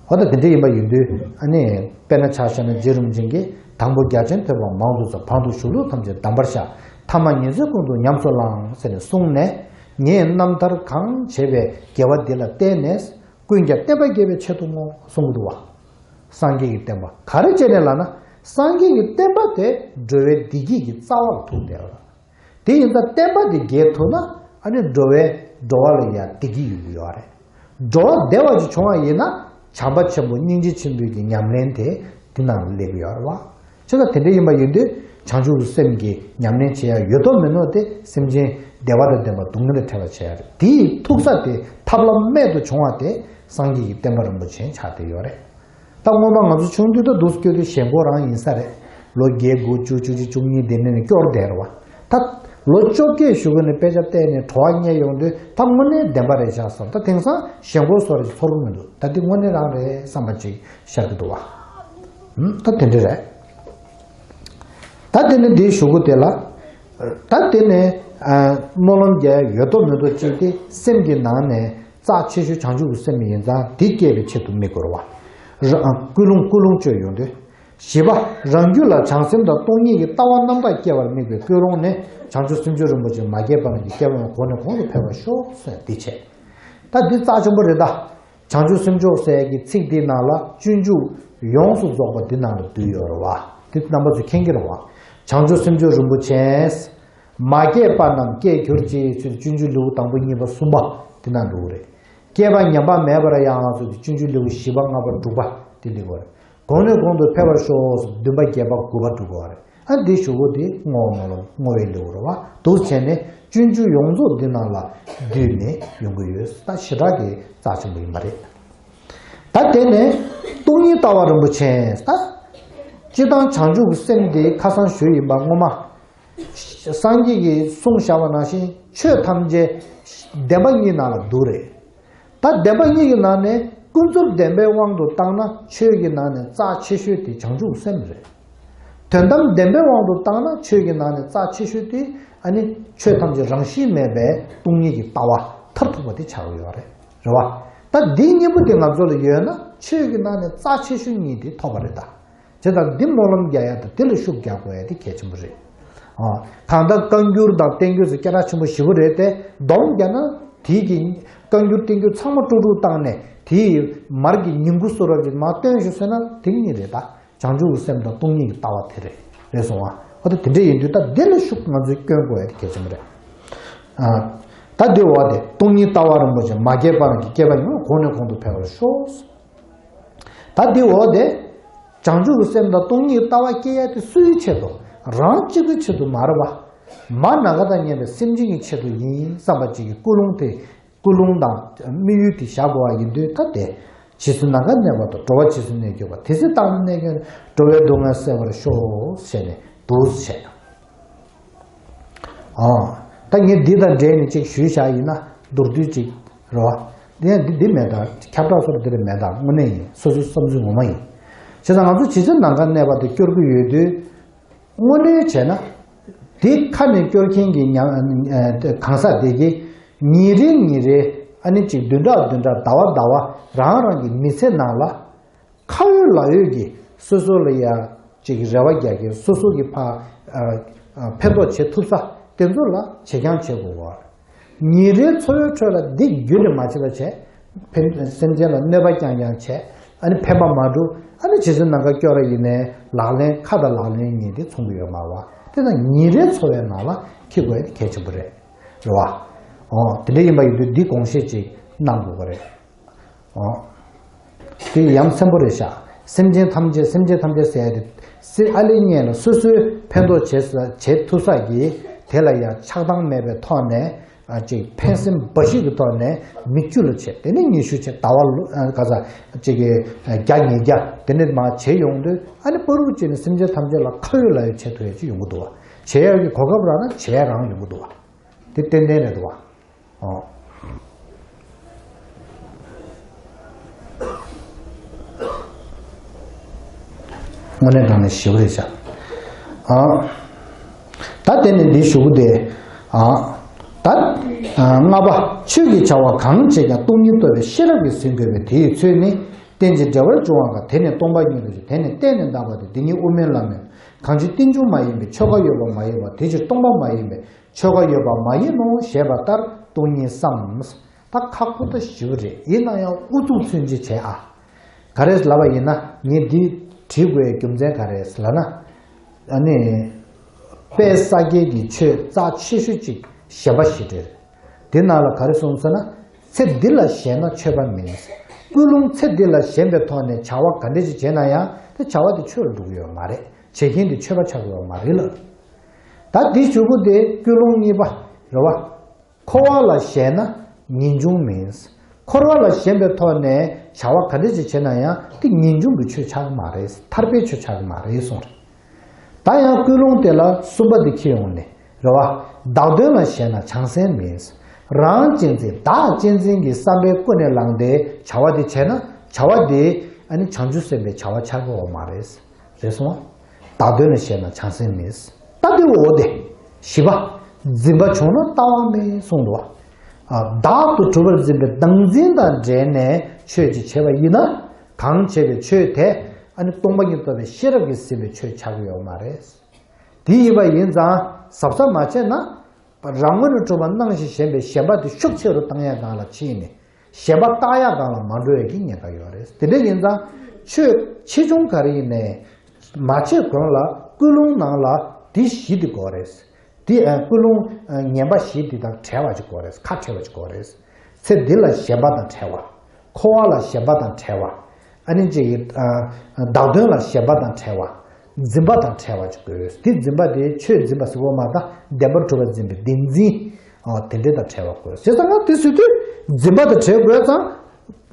འོ་ད་དེ་འདྲ་ཡིན་པ་ཡིན་དུས་ཨ་ནི་དཔེར་ན་ཆ་བཞག་ན་རྗེ་རིན་པོ་ཆེ་གིས་དང་པོ་རྒྱ་ཆེན་ཐོས་པ་མང་དུ་བསགས། བར་དུ་གཞུང་ལུགས་ཐམས་ཅད་གདམས་པར་ཤར། ཐ་མ་ཉིན་མཚན་ཀུན་ཏུ་ཉམས་སུ་བླངས་ཟེར་ནས་གསུངས་ནས་ངས་རྣམ་ཐར་གང་བྱས་པའི་དགེ་བ་འདི་ལ་བརྟེན་ནས་ ཀུན་ཀྱང་བསྟན་པ་རྒྱས་པའི་ཆེད་དུ་བསྔོ་གསུང་གི་འདུག་བ། སངས་རྒྱས་ཀྱི་བསྟན་པ་ག་རེ་བྱས་ནས་ལབ་ན། སངས་རྒྱས་ཀྱི་བསྟན་པ་དེ་འགྲོ་བའི་བདེ་སྐྱིད་ཀྱི་རྩ་བ་ལ་ཐུག་བསྡད་པ་རེད། དེ་ཡིན་ཙང་བསྟན་པ་དེ་རྒྱས་ཐུབ་ན། ཨ་ནི་འགྲོ་བའི་འགྲོ་བ་ལ་ཡང་བདེ་སྐྱིད་ཡོང་གི་ཡོད་རེད། འགྲོ་བ་བདེ་བ་ཅིག་བྱུང་བ་ཡིན་ན། བྱམས་པ་ཆེན་པོ་སྙིང་རྗེ་ཆེན་པོའི་གི་ཉམས་ལེན་དེ་དེ་ནང་ལ་སླེབས་ཀྱི་ཡོད་རེད་བ། བྱས་ཙང་དེ་འདྲ་ཡིན་པ་ཡིན་དུས། བྱང་ཆུབ་ཀྱི་སེམས་ཀྱི་ཉམས་ལེན་བྱེད་ཡ་ཡོད་དོ་མེད་དོ་དེ། སེམས་ཅན་བདེ་བ་དང་ལྡན་པ་སྡུག་བསྔལ་ལས་ཐར་བ་བྱེད་ཡ་རེད། དེའི་ཐུག་ས་དེ་ཐབས་ལམ་རྨད་དུ་བྱུང་བ་དེ་སངས་རྒྱས་ཀྱི་བསྟན་པ་རིན་པོ་ཆེ་ཆགས་བསྡད་ཡོད་རེད། ད་སྔོན་མ་ང་ཚོ་ཆུང་དུས་ད་འདུག་སེ་སྐྱོ་དུས་ཞེན་ཁོག་རང་ཡིན་ས་རེད། ལོ་བརྒྱད་དགུ་བཅུ་བཅུ་གཅིག་བཅུ་གཉིས་དེ་ནས་ནི་སྐྱོར་བསྡད་རེད་བ། ད་ལོ་བཅོ་བརྒྱད་བཞུགས་ནས་དཔེ་ཆ་བལྟས་ནས་གྲོགས་རྙེད་ཡོང་དུས། ད་དངོས་གནས་བདེན་པ་རེད་ཤག་བསམ། ད་དེང་སང་ཞེན་ཁོག་བཟོ་འདྲ་ཅིག་ཚོར་གི་མི་འདུག་ད་འདི་དངོས་གནས་རང་རེད་བསམ་པ་ཅིག་ཤར་གི་འདུག་བ། ཧུམ། ད་དེ་འདྲ་རེད། ད་དེ་ནས་འདིའི་གཞུག་གུ་དེ་ལ། ད་དེ་ནས་ཨ་སྨོན་ལམ་རྒྱག་ཡ་ཡོད་དོ་མེད་དོ་ཅིག་དེ། སེམས་ཀྱི་ནང་ནས་རྩ་ཆེ་ཤོས་བྱང་ཆུབ་ཀྱི་སེམས་ཡིན་ཙང་། དེ་སྐྱེ་བའི་ཆེད་དུ་དམིགས་དགོས་རེད་བ། ར་ཨ་ཀུན་སློང་ཀུན་སློང་བཅོས་ཡོང་དུས། བཞི་པ། རང་རྒྱུད་ལ་བྱང་སེམས་དང་སྟོང་ཉིད་ཀྱི་ལྟ་བ་རྣམ་དག་སྐྱེ་བར་དམིགས་པའི་ཀུན་སློང་ནི། བྱང་ཆུབ་སེམས་མཆོག་རིན་པོ་ཆེ་མ་སྐྱེས་པ་རྣམས་ཀྱི་སྐྱེ་བ་ཡང་གོང་ནས་གོང་དུ་འཕེལ་བར་ཤོག་ཟེར་འདི་བྱས། ད་འདི་རྩ་ཆེན་པོ་རེད་ད། བྱང་ཆུབ་སེམས་མཆོག་ཟེར་གྱི་ཚིག་འདི་ནང་ལ་སྤྱོད་འཇུག་ཡོངས་སུ་རྫོགས་པ་འདི་ནང་ལ་འདུས་ཡོད་རེད་བ། འདི་རྣམ་པ་ཚོས་མཁྱེན་གྱི་རེད་བ། བྱང་ཆུབ་སེམས་མཆོག་རིན་པོ་ཆེ། མ་སྐྱེས་པ་རྣམས་སྐྱེས་གྱུར་ཅིག་ཟེར་སྤྱོད་འཇུག་ལེའུ་དང་པོ་གཉིས་པ་གསུམ་པ་འདི་ནང་འདུག་རེད། སྐྱེས་པ་ཉམས་པ་མེད་པར་ཡང་ཟེར་སྤྱོད་འཇུག་ལེའུ་བཞི་པ་ལྔ་པ་དྲུག་པ་འདི་སླེབས་པ་རེད། གོང་ནས་གོང་དུ་འཕེལ་བར་ཤོག་ཟེར་བདུན་པ་བརྒྱད་པ་དགུ་པ་དྲུག་པ་རེད། ཨ་འདི་གཞུག་གུ་དེ་བསྔོ་བ་སྨོན་ལམ་བསྔོ་བའི་ལེའུ་རེད་བ། འདུག་བྱས་ནས་སྤྱོད་འཇུག་ཡོངས་རྫོགས་འདི་ནང་ལ་བསྡུས་ནས་ཡོང་གི་ཡོད། ད་ཞེ་དྲག་གི་རྩ་ཆེན་པོ་ཡིན་པ་རེད། ད་དེ་ནས་སྟོང་ཉིད་ལྟ་བ་རིན་པོ་ཆེ། ད་སྤྱིར་བཏང་བྱང་ཆུབ་ཀྱི་སེམས་དེ་ཁ་སང་ཞུས་ཡིན་པ། སྔོན་མ་སངས་རྒྱས་ཀྱིས་གསུངས་བཞག་པ་ནང་བཞིན་ཆོས་ཐམས་ཅད་བདེན་པ་གཉིས་ནང་ལ་འདུ་རེད། ད་བདེན་པ་གཉིས་ཀྱི་ནང་ནས་ཀུན་རྫོབ་བདེན་པའི་དབང་དུ་བཏང་ན། ཆོས་ཀྱི་ནང་ནས་རྩ་ཆེ་ཤོས་དེ་བྱང་ཆུབ་སེམས་རེད། དོན་དམ་བདེན་པའི་དབང་དུ་བཏང་ན། ཆོས་ཀྱི་ནང་ནས་རྩ་ཆེ་ཤོས་དེ་ཨ་ནི་ཆོས་ཐམས་ཅད་རང་བཞིན་མེད་པའི་སྟོང་ཉིད་ཀྱི་ལྟ་བ་མཐར་ཐུག་པ་དེ་ཆགས་ཀྱི་ཡོད་རེད། རེད་བ། ད་འདིའི་གཉེན་པོ་དེ་ང་ཚོ་ལ་ཡོད་ན། ཆོས་ཀྱི་ནང་ནས་རྩ་ཆེ་ཤོས་གཉིས་དེ་ཐོབ་པ་རེད་ད། བྱས་ཙང་འདི་སྨོན་ལམ་རྒྱག་ཡ་དང་། དེ་ལ་ཤུགས་རྒྱག་དགོས་ཡ་དེ་གལ་ཆེན་པོ་རེད། ཨ། གང་ལྟར་བཀའ་འགྱུར་དང་བསྟན་འགྱུར་ཟེར་སྐད་གྲགས་ཆེན་པོ་ཞེ་པོ་རེད་དེ། སྡོམ་རྒྱག་ན་དེའི་གི་བཀའ་འགྱུར་བསྟན་འགྱུར་ཚང་མ་དཀྲུག་དཀྲུག་བཏང་ནས། དེའི་མར་གྱི་ཉིང་ཁུ་བཟོ་འདྲ་ཅིག་མར་བཏོན་ཞུ་ཟེར་ན། དེ་གཉིས་རེད་ད། བྱང་ཆུབ་ཀྱི་སེམས་དང་སྟོང་ཉིད་ཀྱི་ལྟ་བ་དེ་རེད། རེད་སོང་ཨ། འོ་ད་དེ་འདྲ་ཡིན་དུས། ད་འདི་ལ་ཤུགས་ང་ཚོས་བསྐྱོན་དགོས་ཡ་དེ་གལ་ཆེན་པོ་རེད། ཨ། ད་འདི་འོ་དེ། སྟོང་ཉིད་ལྟ་བ་རིན་པོ་ཆེ། མ་སྐྱེས་པ་རྣམས་ཀྱི་སྐྱེ་བ་ཡང་། གོང་ནས་གོང་དུ་འཕེལ་བར་ཤོག་ད་འདི་འོ་དེ། བྱང་ཆུབ་ཀྱི་སེམས་དང་སྟོང་ཉིད་ལྟ་བ་སྐྱེ་ཡ་དེ་སུའི་ཆེད་དུ། རང་གཅིག་པུའི་ཆེད་དུ་མ་རེད་བ། མ་ནམ་མཁའ་དང་མཉམ་པའི་སེམས་ཅན་གྱི་ཆེད་དུ་ཡིན་བསམ་པ་ཅིག་གི་ཀུན་སློང་དེ། ཀུན་སློང་དང་དམིགས་ཡུལ་དེ་བཞག་དགོས་པ་ཡིན་དུས། ད་དེ། རྗེས་སུ་ནམ་མཁའ་གནས་པ་དང་། འགྲོ་བ་རྗེས་སུ་གནས་གྱུར་པ། དེ་སྲིད་བདག་ནི་གནས་གྱུར་ནས། འགྲོ་བའི་སྡུག་བསྔལ་སེལ་བར་ཤོག་ཟེར་ནས་འདུག་བྱས། ཨ། ད་ངས་འདི་དང་འབྲེལ་ནས་ཅིག་ཞུས་བཞག་ཡིན་ན། མདོར་བསྡུས་ཅིག་རེད་བ། འདི་ཡང་འདི་འདི་མེད་ད། ཁྱབ་བསྒྲགས་སོགས་འདི་རེད་མེད་ད། དངོས་གནས་ཡིན། སོ་སོའི་བསམ་ཚུལ་ངོ་མ་ཡིན། བྱས་ཙང་ང་ཚོ་རྗེས་སུ་ནམ་མཁའ་གནས་པ་དེ་སྐྱོར་གྱི་ཡོད་དུས། དངོས་གནས་བྱས་ན། དེ་ཁ་ནས་སྐྱོར་མཁན་གྱི་ཉམས་ཨ་གང་ཟག་དེ་གིས་ཉིན་རེ་ཉིན་རེ། ཨ་ནི་ཅིག་བདུན་ཕྲག་བདུན་ཕྲག་ཟླ་བ་ཟླ་བ། རང་རང་གི་མི་ཚེ་ནང་ལ། ཁ་ཡོད་ལག་ཡོད་ཀྱིས་སོ་སོ་ལ་ཡ་ཅིག་རེ་བ་རྒྱག་གི། སོ་སོ་གི་ཕ་ཨ་ཨ་ཕན་ཐོགས་བྱེད་ཐུབ་ས་དེ་ཚོ་ལ་བྱེད་རྐྱང་བྱེད་དགོས་པ། ཉིན་རེའི་འཚོ་བའི་ཁྲོད་ལ་འདི་རྒྱུན་ནས་མ་བྱེད་པ་བྱས། ཕན་སེམས་ཅན་ལ་གནོད་པ་རྐྱང་རྐྱང་བྱས། ཨ་ནི་ཕན་པ་མ་བསྒྲུབས། ཨ་ནི་རྗེས་སུ་ནམ་མཁའ་སྐྱོར་བ་ཡིན་ནའི་ལག་ལེན། ཁ་དང་ལག་ལེན་གཉིས་དེ་མཚུངས་ཀྱི་ཡོད་མ་རེད་བ། དེ་ན་ཉིན་རེའི་འཚོ་བའི་ནང་ལ་འཁྱེར་དགོས་ཡ་དེ་གལ་ཆེན་པོ་རེད། རེད་བ། ཨོ་དེ་འདྲ་ཡིན་པ་ཡིན་དུས་འདི་དགོངས་བཞེས་ཅིག་གནང་དགོས་པ་རེད། ཨོ། དེ་ཡ་མཚན་པོ་རེད་ཤག་སེམས་ཅན་ཐམས་ཅད། སེམས་ཅན་ཐམས་ཅད་ཟེར་ཡ་དེ། སྲིད་ཨ་ལེ་གཉིས་ལ་སོ་སོའི་ཕན་ཐོགས་བྱེད་ས། བྱེད་ཐུབ་ས་གི། དེ་ལ་ཡང་ཆགས་སྡང་མེད་པའི་ཐོག་ནས། ཨ་ཅིག་ཕན་སེམས་འབའ་ཞིག་གི་ཐོག་ནས་མི་བཅུ་ལ་བྱེད། དེ་ནས་ཉི་ཤུ་བྱེད། ཟླ་བ་ལོ་ཨ་ག་ས་ཅིག་གི་ཨ་བརྒྱ་ཉིས་བརྒྱ་དེ་ནས་མར་བྱེད་ཡོང་དུས། ཨ་ནི་པ་རུ་བྱས་ནས་སེམས་ཅན་ཐམས་ཅད་ལ་ཁ་ཡོད་ལག་ཡོད་བྱེད་ཐུབ་ཡ་ཅིག་ཡོང་གི་འདུག་བ། བྱེད་ཡ་གི་གོ་སྐབས་རག་ན་བྱེད་ཡ་རང་ཡོང་གི་འདུག་བ། དེ་ཏན་ཏན་རེད་འདུག་བ། ཨོ། དངོས་གནས་དྲང་གནས་ཞེ་པོ་རེད་ཤག་ཨ། ད་དེ་ནས་འདི་ཞུ་གི་དེ། ཨ། ད། ཨ། ལྔ་པ། ཆོས་ཀྱི་བྱ་བ་གང་བྱེད་ཀྱང་། སྟོང་ཉིད་རྟོགས་པའི་ཤེས་རབ་ཀྱིས་ཟིན་དགོས་པས། དེ་ཡི་ཚུལ་ནི། རྟེན་ཅིང་འབྲེལ་བར་འབྱུང་བ་གང་། དེ་ནི་སྟོང་པ་ཉིད་དུ་ཤེས། དེ་ནི་གཏན་ནས་འདག་པ་སྟེ། དེ་ཉིད་དབུ་མའི་ལམ་ཡིན་ནོ། གང་ཕྱིར་རྟེན་འབྱུང་མ་ཡིན་པའི། ཆོས་འགའ་ཡོད་པ་མ་ཡིན་པ། དེ་ཕྱིར་སྟོང་པ་མ་ཡིན་པའི། ཆོས་འགའ་ཡོད་པ་མ་ཡིན་ནོ་ཞེས་པ་ལྟར་སྟོང་ཉིད་བསམ། ད་ཁག་པོ་ད་ཞེ་པོ་རེད། ཡིན་ན་ཡང་ཨུ་ཚུགས་ཚུན་ཆད་བྱས་ཨ། ག་རེ་ལབ་པ་ཡིན་ན། ངས་འདི་བྲིས་དགོས་རྒྱུ་མཚན་ག་རེ་ལབ་ན། ཨ་ནི། དཔལ་ས་སྐྱའི་གི་ཆོས་རྩ་ཆེ་ཤོས་ཅིག་ཞེན་པ་ཞེ་དྲག་རེད། དེ་ནང་ལ་ག་རེ་གསུངས་ཟེར་ན། ཚེ་འདི་ལ་ཞེན་ན་ཆོས་པ་མིན། ཀུན་སློང་ཚེ་འདི་ལ་ཞེན་པའི་ཐོག་ནས་བྱ་བ་ག་འདྲ་ཞིག་བྱས་ན་ཡང་དེ་བྱ་བ་དེ་ཆོས་ལ་འགྲོ་གི་ཡོད་མ་རེད། བྱེད་མཁན་དེ་ཆོས་པ་ཆགས་ཀྱི་ཡོད་མ་རེད་ལ། ད་འདི་གཞུག་གུ་དེ་ཀུན་སློང་གཉིས་པ་རེད་བ། འཁོར་བ་ལ་ཞེན་ན་ངེས་འབྱུང་མིན། འཁོར་བ་ལ་ཞེན་པའི་ཐོག་ནས་བྱ་བ་ག་འདྲ་ཞིག་བྱས་ན་ཡང་དེ་ངེས་འབྱུང་གི་ཆོས་ཆགས་ཀྱི་མ་རེད། ཐར་པའི་ཆོས་ཆགས་ཀྱི་མ་རེད་གསུངས་རེད། ད་ཡང་ཀུན་སློང་དེ་ལ་གསུམ་པ་དེ་འཁྱེར་ཡོང་ནས་རེད་བ། བདག་དོན་ལ་ཞེན་ན་བྱང་སེམས་མིན། རང་གཅེས་འཛིན་བདག་གཅེས་འཛིན་གྱི་བསམ་པས་ཀུན་ནས་བསླངས་ཏེ་བྱ་བ་དེ་བྱས་ན་བྱ་བ་དེ་ཨ་ནི་བྱང་ཆུབ་སེམས་དཔའི་བྱ་བ་ཆགས་ཀྱི་ཡོད་མ་རེད། རེད་སོང་བ། བདག་དོན་ལ་ཞེན་ན་བྱང་སེམས་མེད། ལྟ་དེ་འོ་དེ། བཞི་པ། འཛིན་པ་བྱུང་ན་ལྟ་བ་མེད་གསུངས་འདུག་བ། ཨ། བདག་ཏུ་གྲུབ་པར་འཛིན་པའི་བདག་འཛིན་དང་འབྲེལ་ནས་ཆོས་ཅིག་བྱས་པ་ཡིན་ན། གང་བྱས་པའི་ཆོས་དེ་ཨ་ནི་སྟོང་པ་ཉིད་རྟོགས་པའི་ཤེས་རབ་ཀྱིས་ཟིན་པའི་ཆོས་ཆགས་ཀྱི་ཡོད་མ་རེད། དེ་ཡིན་པ་ཡིན་ཙང་གཟབ་གཟབ་མ་བྱས་ན། རང་ངོས་ནས་གྲུབ་པ་སྣང་ཞིང་ཞེན་པའི་ཞེན་པ་དེ་ཤུགས་ཆེ་རུ་བཏང་ཡག་སྒང་ལ་ཕྱིན་ནས་ཞེན་པ་བཏགས་ཡག་སྒང་ལ་མ་འགྲོ་ཡག་གི་ཉེན་ཁ་ཡོད་རེད། དེ་འདྲ་ཡིན་ཙང་ཆོས་ཆེ་ཆུང་ག་རེ་ཡིན་ནའི་མ་བྱེད་གོང་ལ་ཀུན་སློང་ནང་ལ་འདི་བཞི་དེ་དགོས་རེད། འདི་ཨ་ཀུན་སློང་ཨ་ངན་པ་བཞི་འདི་དང་བྲལ་བ་ཅིག་དགོས་རེད། ཁ་བྲལ་བ་ཅིག་དགོས་རེད། ཚེ་འདི་ལ་ཞེན་པ་དང་བྲལ་བ། འཁོར་བ་ལ་ཞེན་པ་དང་བྲལ་བ། ཨ་ནི་ཅིག་གི་ཨ་བདག་དོན་ལ་ཞེན་པ་དང་བྲལ་བ། འཛིན་པ་དང་བྲལ་བ་ཅིག་དགོས། དེ་འཛིན་པ་དེ་ཆོས་འཛིན་པ་ཟེར་བ་མ་གཏོགས་བདེན་པར་གྲུབ་པ་འཛིན་པའི་བདེན་འཛིན། ཨ་དེ་འདྲ་དང་བྲལ་བ་དགོས། བྱས་ཙང་ང་དེ་ཟེར་དུས་འཛིན་པ་དང་བྲལ་དགོས་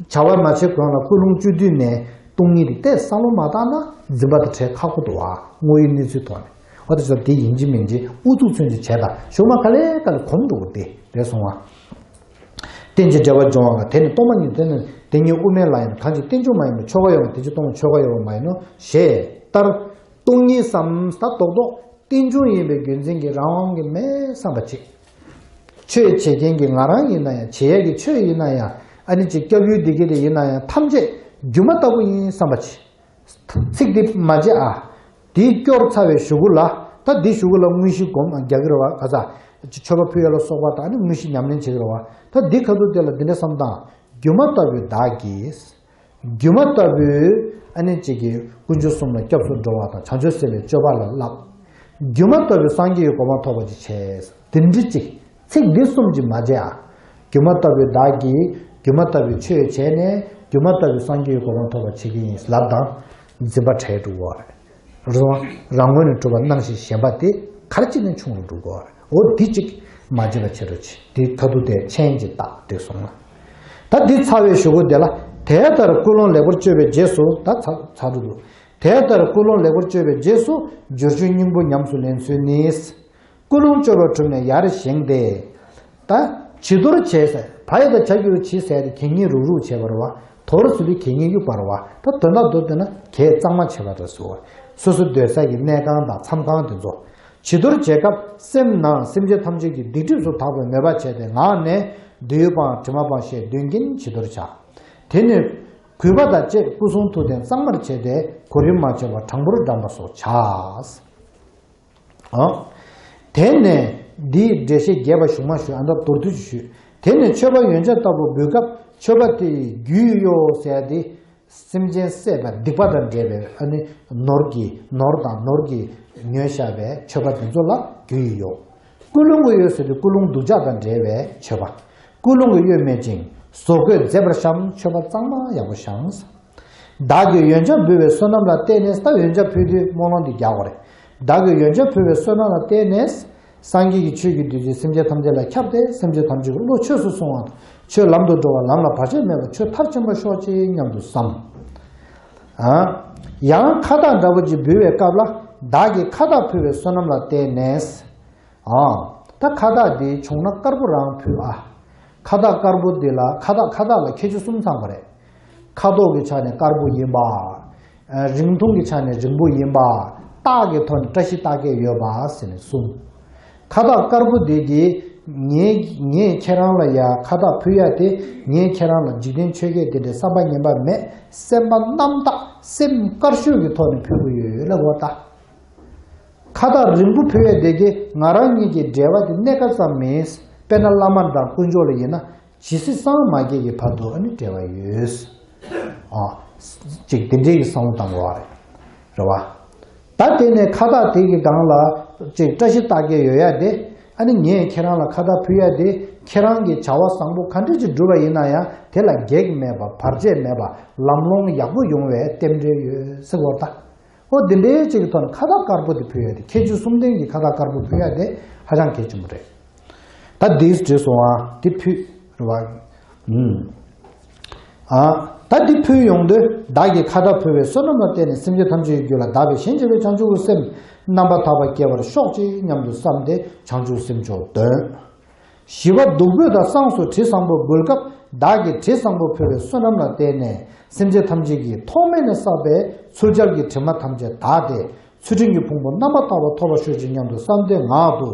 ཙང་། བྱ་བ་མ་བྱེད་གོང་ལ་ཀུན་སློང་བཅུ་བསྡུས་ནས་སྟོང་ཉིད་དེ་ཏོག་ཙམ་བསམ་བློ་མ་བཏང་ན་འཛིན་པ་དང་བྲལ་ཁག་པོ་འདུག་བ། དངོས་ཡོད་གནས་ཚུལ་ཐོག་ནས། འོ་དེ་ཚོ་དེ་ཡིན་གཅིག་མིན་གཅིག་ཨུ་ཚུགས་ཚུན་ཆད་བྱས་དང་གཞུག་མ་ག་ལེ་ག་ལེ་གོམས་འགྲོ་གི་དེ་རེད་སོང་བ། རྟེན་ཅིང་འབྲེལ་བར་འབྱུང་བ་གང་། དེ་ནི་སྟོང་པ་ཉིད་དེ་ནི་དེ་ཉིད་དབུ་མའི་ལམ་ཡིན་ན། གང་ཞིག་རྟེན་འབྱུང་མ་ཡིན་པ་ཆོས་འགའ་ཡོད་པ། དེ་ཕྱིར་སྟོང་པ་ཆོས་འགའ་ཡོད་པ་མ་ཡིན་ནོ་ཞེས་ལྟར། སྟོང་ཉིད་བསམ་ད་རྡོག་རྡོག་རྟེན་འབྱུང་ཡིན་པའི་རྒྱུ་མཚན་གྱིས་རང་དབང་གིས་མེད་བསམ་པ་བྱེད། ཆོས་བྱེད་མཁན་གྱི་ང་རང་ཡིན་ན་ཡང་། བྱེད་ཡས་ཀྱི་ཆོས་ཡིན་ན་ཡང་། ཨ་ནི་ཅིག་སྐྱབས་ཡུལ་འདི་གི་དེ་ཡིན་ན་ཡང་། ཐམས་ཅད་སྒྱུ་མ་ལྟ་བུ་ཡིན་བསམ་པ་བྱེད། ཚིག་འདི་མ་བརྗེད་ཨ། དེའི་སྐྱོར་ཚར་བའི་གཞུག་གུ་ལ། ད་འདི་གཞུག་གུ་ལ་དངོས་གཞི་སྒོམ་རྒྱག་གི་རེད་བ། ག་ས། མཆོད་པ་ཕུལ་ཡ་ལ་སོགས་པ་དང་ནི་དངོས་གཞི་ཉམས་ལེན་བྱེད་ཀྱི་རེད་བ། ད་འདི་ཁ་ཐུག་དེ་ལ་འདི་འདྲ་བསམ་དང་། སྒྱུ་མ་ལྟ་བུའི་བདག་གིས། སྒྱུ་མ་ལྟ་བུའི་ཨ་ནི་གཅིག་གིས་དཀོན་མཆོག་གསུམ་ལ་སྐྱབས་སུ་འགྲོ་བ་དང་བྱང་ཆུབ་སེམས་དཔའི་སྤྱོད་པ་ལ་བསླབ། སྒྱུ་མ་ལྟ་བུའི་སངས་རྒྱས་ཀྱི་གོ་འཕང་ཐོབ་པ་ཅིག་བྱས། དེ་འདྲ་ཅིག་ཚིག་འདི་གསུམ་གྱིས་མ་བརྗེད་ཨ། སྒྱུ་མ་ལྟ་བུའི་བདག་གིས་སྒྱུ་མ་ལྟ་བུའི་ཆོས་བྱས་ནས་སྒྱུ་མ་ལྟ་བུའི་སངས་རྒྱས་ཀྱི་གོ་འཕང་ཐོབ་པར་བྱེད་ཀྱི་ཡིན་ལབ་དང་འཛིན་པ་བྲལ་འགྲོ་གི་རེད། རང་ངོས་ནས་གྲུབ་པ་སྣང་ཞིང་ཞེན་པ་དེ་ག་རེ་བྱས་ནས་ཆུང་རུ་འགྲོ་གི་རེད། འོ་འདི་གཅིག་མ་བརྗེད་པ་བྱེད་རོགས་གྱིས། དེ་ཁ་ཐུག་དེ་མཆན་གྱིས་བཏགས་བསྡད་སོང་ང་། ད་འདི་ཚར་བའི་གཞུག་གུ་དེ་ལ། དེ་ལྟར་ཀུན་སློང་ལེགས་པར་བཅོས་པའི་རྗེས་སུ། ད་ཚར་ཚར་འགྲོ་འདུག་དེ་ལྟར་ཀུན་སློང་ལེགས་པར་བཅོས་པའི་རྗེས་སུ་སྦྱོར་བཅུའི་སྙིང་པོ་ཉམས་སུ་ལེན་ཚུལ་ནི། ཀུན་སློང་བཅོས་པ་གྲུབ་ནས་ཡར་བཞེངས་ཏེ། ད་བྱི་དོར་བྱས་ཟེར། བ་ཡ་བཏགས་བྱ་གི་གུ་བྱི་ཟེར་ཏེ་གད་སྙིགས་རུག་རུག་བྱས་པ་རེད་བ། དོར་ཟེར་དུས་གད་སྙིགས་གཡུགས་པ་རེད་བ། ད་དོན་དག་མདོར་བསྡུས་ན་གད་གཙང་མ་བྱས་པ་རེད་ཟེར་བ། སོ་སོ་སྡོད་ས་གི་གནས་ཁང་དང་མཚམས་ཁང་དེ་ཚོ། བྱི་དོར་བྱེད་སྐབས་སེམས་ནང་སེམས་ཅན་ཐམས་ཅད་ཀྱི་སྡིག་སྒྲིབ་སུ་དག་པའི་མོས་པ་བྱས་ཏེ་ངག་ནས་སྡིག་པའམ་དྲི་མ་སྤངས་ཤིང་མདུན་རྐྱེན་བྱི་དོར་བྱ། དེ་ནས་གུས་པ་དང་བཅས་སྐུ་གསུང་ཐུགས་རྟེན་གཙང་མར་བྱས་ཏེ་གོ་རིམ་མ་ཆད་པར་དྲང་པོར་བགྲམ་པ་སོགས་བྱ། ཨོ། དེ་ནས་འདིའི་འགྲེལ་བཤད་རྒྱས་པ་ཞུ་མ་ཞུ་ཨ་འདྲ་མདོར་བསྡུས་ཞུ། དེ་ནས་མཆོད་པ་ཡོན་ཆབ་ལྟ་བུ་འབུལ་སྐབས་མཆོད་པ་དེ་ཡི་རྒྱུས་ཡོ་ཟེར་ཏེ། སེམས་ཅན་བསད་པ་སྡིག་པ་དང་འབྲེལ་བའི་ཨ་ནི་ནོར་གྱི་ནོར་དང་ནོར་གྱིས་ཉོས་བཞག་པའི་མཆོད་པ་དེ་ཚོ་ལ་རྒྱུས་ཡོ། ཀུན་སློང་གི་གཡོ་ཟེར་དུས་ཀུན་སློང་སྡུག་ཅག་དང་འབྲེལ་བའི་མཆོད་པ། ཀུན་སློང་གི་གཡོ་མེད་ཅིང་བཟོ་བཀོད་མཛེས་པར་བཤམས། མཆོད་པ་གཙང་མ་ཡག་པོ་བཤམས། བདག་གིས་ཡོན་ཆབ་འབུལ་བའི་བསོད་ནམས་ལ་བརྟེན་ནས། ད་ཡོན་ཆབ་ཕུལ་དུས་སྨོན་ལམ་འདི་རྒྱག་དགོས་རེད། བདག་གིས་ཡོན་ཆབ་ཕུལ་བའི་བསོད་ནམས་ལ་བརྟེན་ནས། སངས་རྒྱས་ཀྱི་ཆོས་ཀྱི་བདུད་རྩི་སེམས་ཅན་ཐམས་ཅད་ལ་ཁྱབ་སྟེ། སེམས་ཅན་ཐམས་ཅད་ཀྱི་བློ་ཆོས་སུ་སོང་བ་དང་། ཆོས་ལམ་དུ་འགྲོ་བ་ལམ་ལ་བར་ཆད་མེད་པར་ཆོས་མཐར་ཕྱིན་པར་ཤོག་ཅིག་སྙམ་དུ་བསམ། ཨ། ཡང་ཁ་བཏགས་འདྲ་པོ་ཅིག་འབུལ་བའི་སྐབས་ལ། བདག་གིས་ཁ་བཏགས་ཕུལ་བའི་བསོད་ནམས་ལ་བརྟེན་ནས། ཨ། ད་ཁ་བཏགས་འདི་བྱུང་ན་དཀར་པོ་རང་ཕུལ་ཨ། ཁ་བཏགས་དཀར་པོ་འདི་ལ་ཁ་བཏགས་ཁ་བཏགས་ལ་ཁྱད་ཆོས་གསུམ་ཚང་བ་རེད། ཁ་དོག་གི་ཆ་ནས་དཀར་པོ་ཡིན་པ། རིང་ཐུང་གི་ཆ་ནས་རིང་པོ་ཡིན་པ། རྟགས་ཀྱི་ཐོག་ནས་བཀྲ་ཤིས་རྟགས་བརྒྱད་ཡོད་པ་ཟེར་ནས་གསུམ། ཁ་བཏགས་དཀར་པོ་དེ་གིས་ངས་ངས་ཁྱེད་རང་ལ་ཡ་ཁ་བཏགས་ཕུལ་ཡ་དེ། ངས་ཁྱེད་རང་ལ་འཇིག་རྟེན་ཆོས་བརྒྱད་དེ་འདྲའི་བསམ་པ་ངན་པ་མེད། སེམས་པ་རྣམ་དག་སེམས་དཀར་ཤོས་ཀྱི་ཐོག་ནས་ཕུལ་གྱི་ཡོད་ལབ་པ་ད། ཁ་བཏགས་རིང་པོ་ཕུལ་ཡ་དེ་གིས་ང་རང་གཉིས་ཀྱི་འབྲེལ་བ་དེ་གནས་སྐབས་ཙམ་མིན། དཔེར་ན་བླ་མ་དང་དཀོན་མཆོག་ལ་ཡིན་ན། ཇི་སྲིད་སངས་མ་རྒྱས་ཀྱི་བར་དུ་ཨ་ནི་འབྲེལ་བ་ཡོད། ཨ། ཅིག་དེ་འདྲའི་གི་བསམ་བློ་བཏང་དགོས་པ་རེད། རེད་བ། ད་དེ་ནས་ཁ་བཏགས་དེ་གི་སྒང་ལ་ཅིག་བཀྲ་ཤིས་རྟགས་བརྒྱད་ཡོད་ཡ་དེ། ཨ་ནི་ངས་ཁྱེད་རང་ལ་ཁ་བཏགས་ཕུལ་ཡ་དེ། ཁྱེད་རང་གིས་བྱ་བ་བཟང་པོ་ག་འདྲ་ཅིག་བསྒྲུབས་པ་ཡིན་ན་ཡང་དེ་ལ་གེགས་མེད་པ། བར་ཆད་མེད་པ། ལམ་ལྷོང་ཡག་པོ་ཡོང་བའི་རྟེན་འབྲེལ་ཡོད་ཟེར་བ་ད། ཨོ་འདི་འདྲའི་ཅིག་གི་ཐོག་ནས་ཁ་བཏགས་དཀར་པོ་དེ་ཕུལ་ཡ་དེ། ཁྱད་ཆོས་གསུམ་ལྡན་གྱི་ཁ་བཏགས་དཀར་པོ་ཕུལ་ཡ་དེ་ཧ་ཅང་གལ་ཆེན་པོ་རེད། ད་འདིས་བྲིས་སོང་ཨ། འདི་ཕུལ། རེད་བ། ཨུམ། ཨ། ད་འདི་ཕུལ་ཡོང་དུས་བདག་གིས་ཁ་བཏགས་ཕུལ་བའི་བསོད་ནམས་ལ་བརྟེན་ནས་སེམས་ཅན་ཐམས་ཅད་ཀྱི་རྒྱུད་ལ་བདག་བས་གཞན་གཅེས་པའི་བྱང་ཆུབ་ཀྱི་སེམས་རྣམ་པར་དག་པ་སྐྱེ་བར་ཤོག་ཅིག་སྙམ་དུ་བསམས་ཏེ་བྱང་ཆུབ་སེམས་མཆོག་འདོན། ཞི་བ་བདུག་སྤོས་དང་བསངས་སུ་དྲི་བཟང་པོ་འབུལ་སྐབས། བདག་གིས་དྲི་བཟང་པོ་ཕུལ་བའི་བསོད་ནམས་ལ་བརྟེན་ནས་སེམས་ཅན་ཐམས་ཅད་ཀྱིས་ཐོག་མེད་ནས་བསགས་པའི་ཚུལ་འཆལ་གྱི་དྲི་མ་ཐམས་ཅད་དག་སྟེ། ཚུལ་ཁྲིམས་ཀྱི་ཕུང་པོ་རྣམ་པར་དག་པ་ཐོབ་པར་ཤོག་ཅིག་སྙམ་དུ་བསམས་ཏེ་ངག་ཏུ།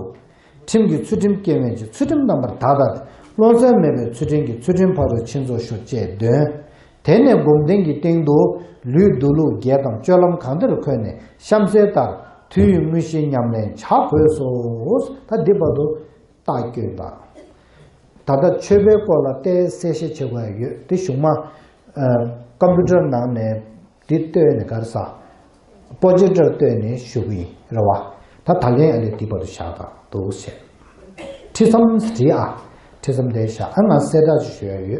ཁྲིམས་ཀྱི་ཚུལ་ཁྲིམས་སྐྱེ་བ་ཅན་གྱི་ཚུལ་ཁྲིམས་རྣམ་པར་དག་དང་། བློ་འཚེ་མེད་པའི་ཚུལ་ཁྲིམས་ཀྱི་ཚུལ་ཁྲིམས་ཕ་རོལ་ཕྱིན་རྫོགས་ཤོག་ཅེས་འདོན། དེ་ནས་སྒོམ་ལྡན་གྱི་སྟེང་དུ་ལུས་འདུལ་ལུགས་བརྒྱད་དམ་སྤྱོད་ལམ་གང་བདེར་འཁོད་ནས་གཤམ་གསལ་ལྟར་དུས་ཡུན་དངོས་གཞིའི་ཉམས་ལེན་བྱ་དགོས་སོ། ད་འདི་བར་དུ་རྟགས་བསྐྱོན་དང་། ད་ལྟ་མཆོད་པའི་སྐོར་ལ་ཏོག་ཙམ་གསལ་བཤད་བྱེད་དགོས་ཡ་ཡོད་དེ། གཞུག་མ་ཨ་ཀམ་པུ་ཊར་ནང་ནས་འདི་བཏོན་ནས་ག་རེ་ཟ། པོ་ཇེག་ཊར་བཏོན་ནས་ཞུ་གི་ཡིན། རེད་བ། ད་ད་ལན་ཨ་ལས་འདི་བར་དུ་བཞག་དང་འདུག་བྱས། ཁྲི་མཚམས་བྲིས་ཨ། ཁྲི་མཚམས་དེ་བཞག་ཨ། ང་གསལ་བསྒྲགས་ཅིག་ཞུ་ཡ་ཡོད།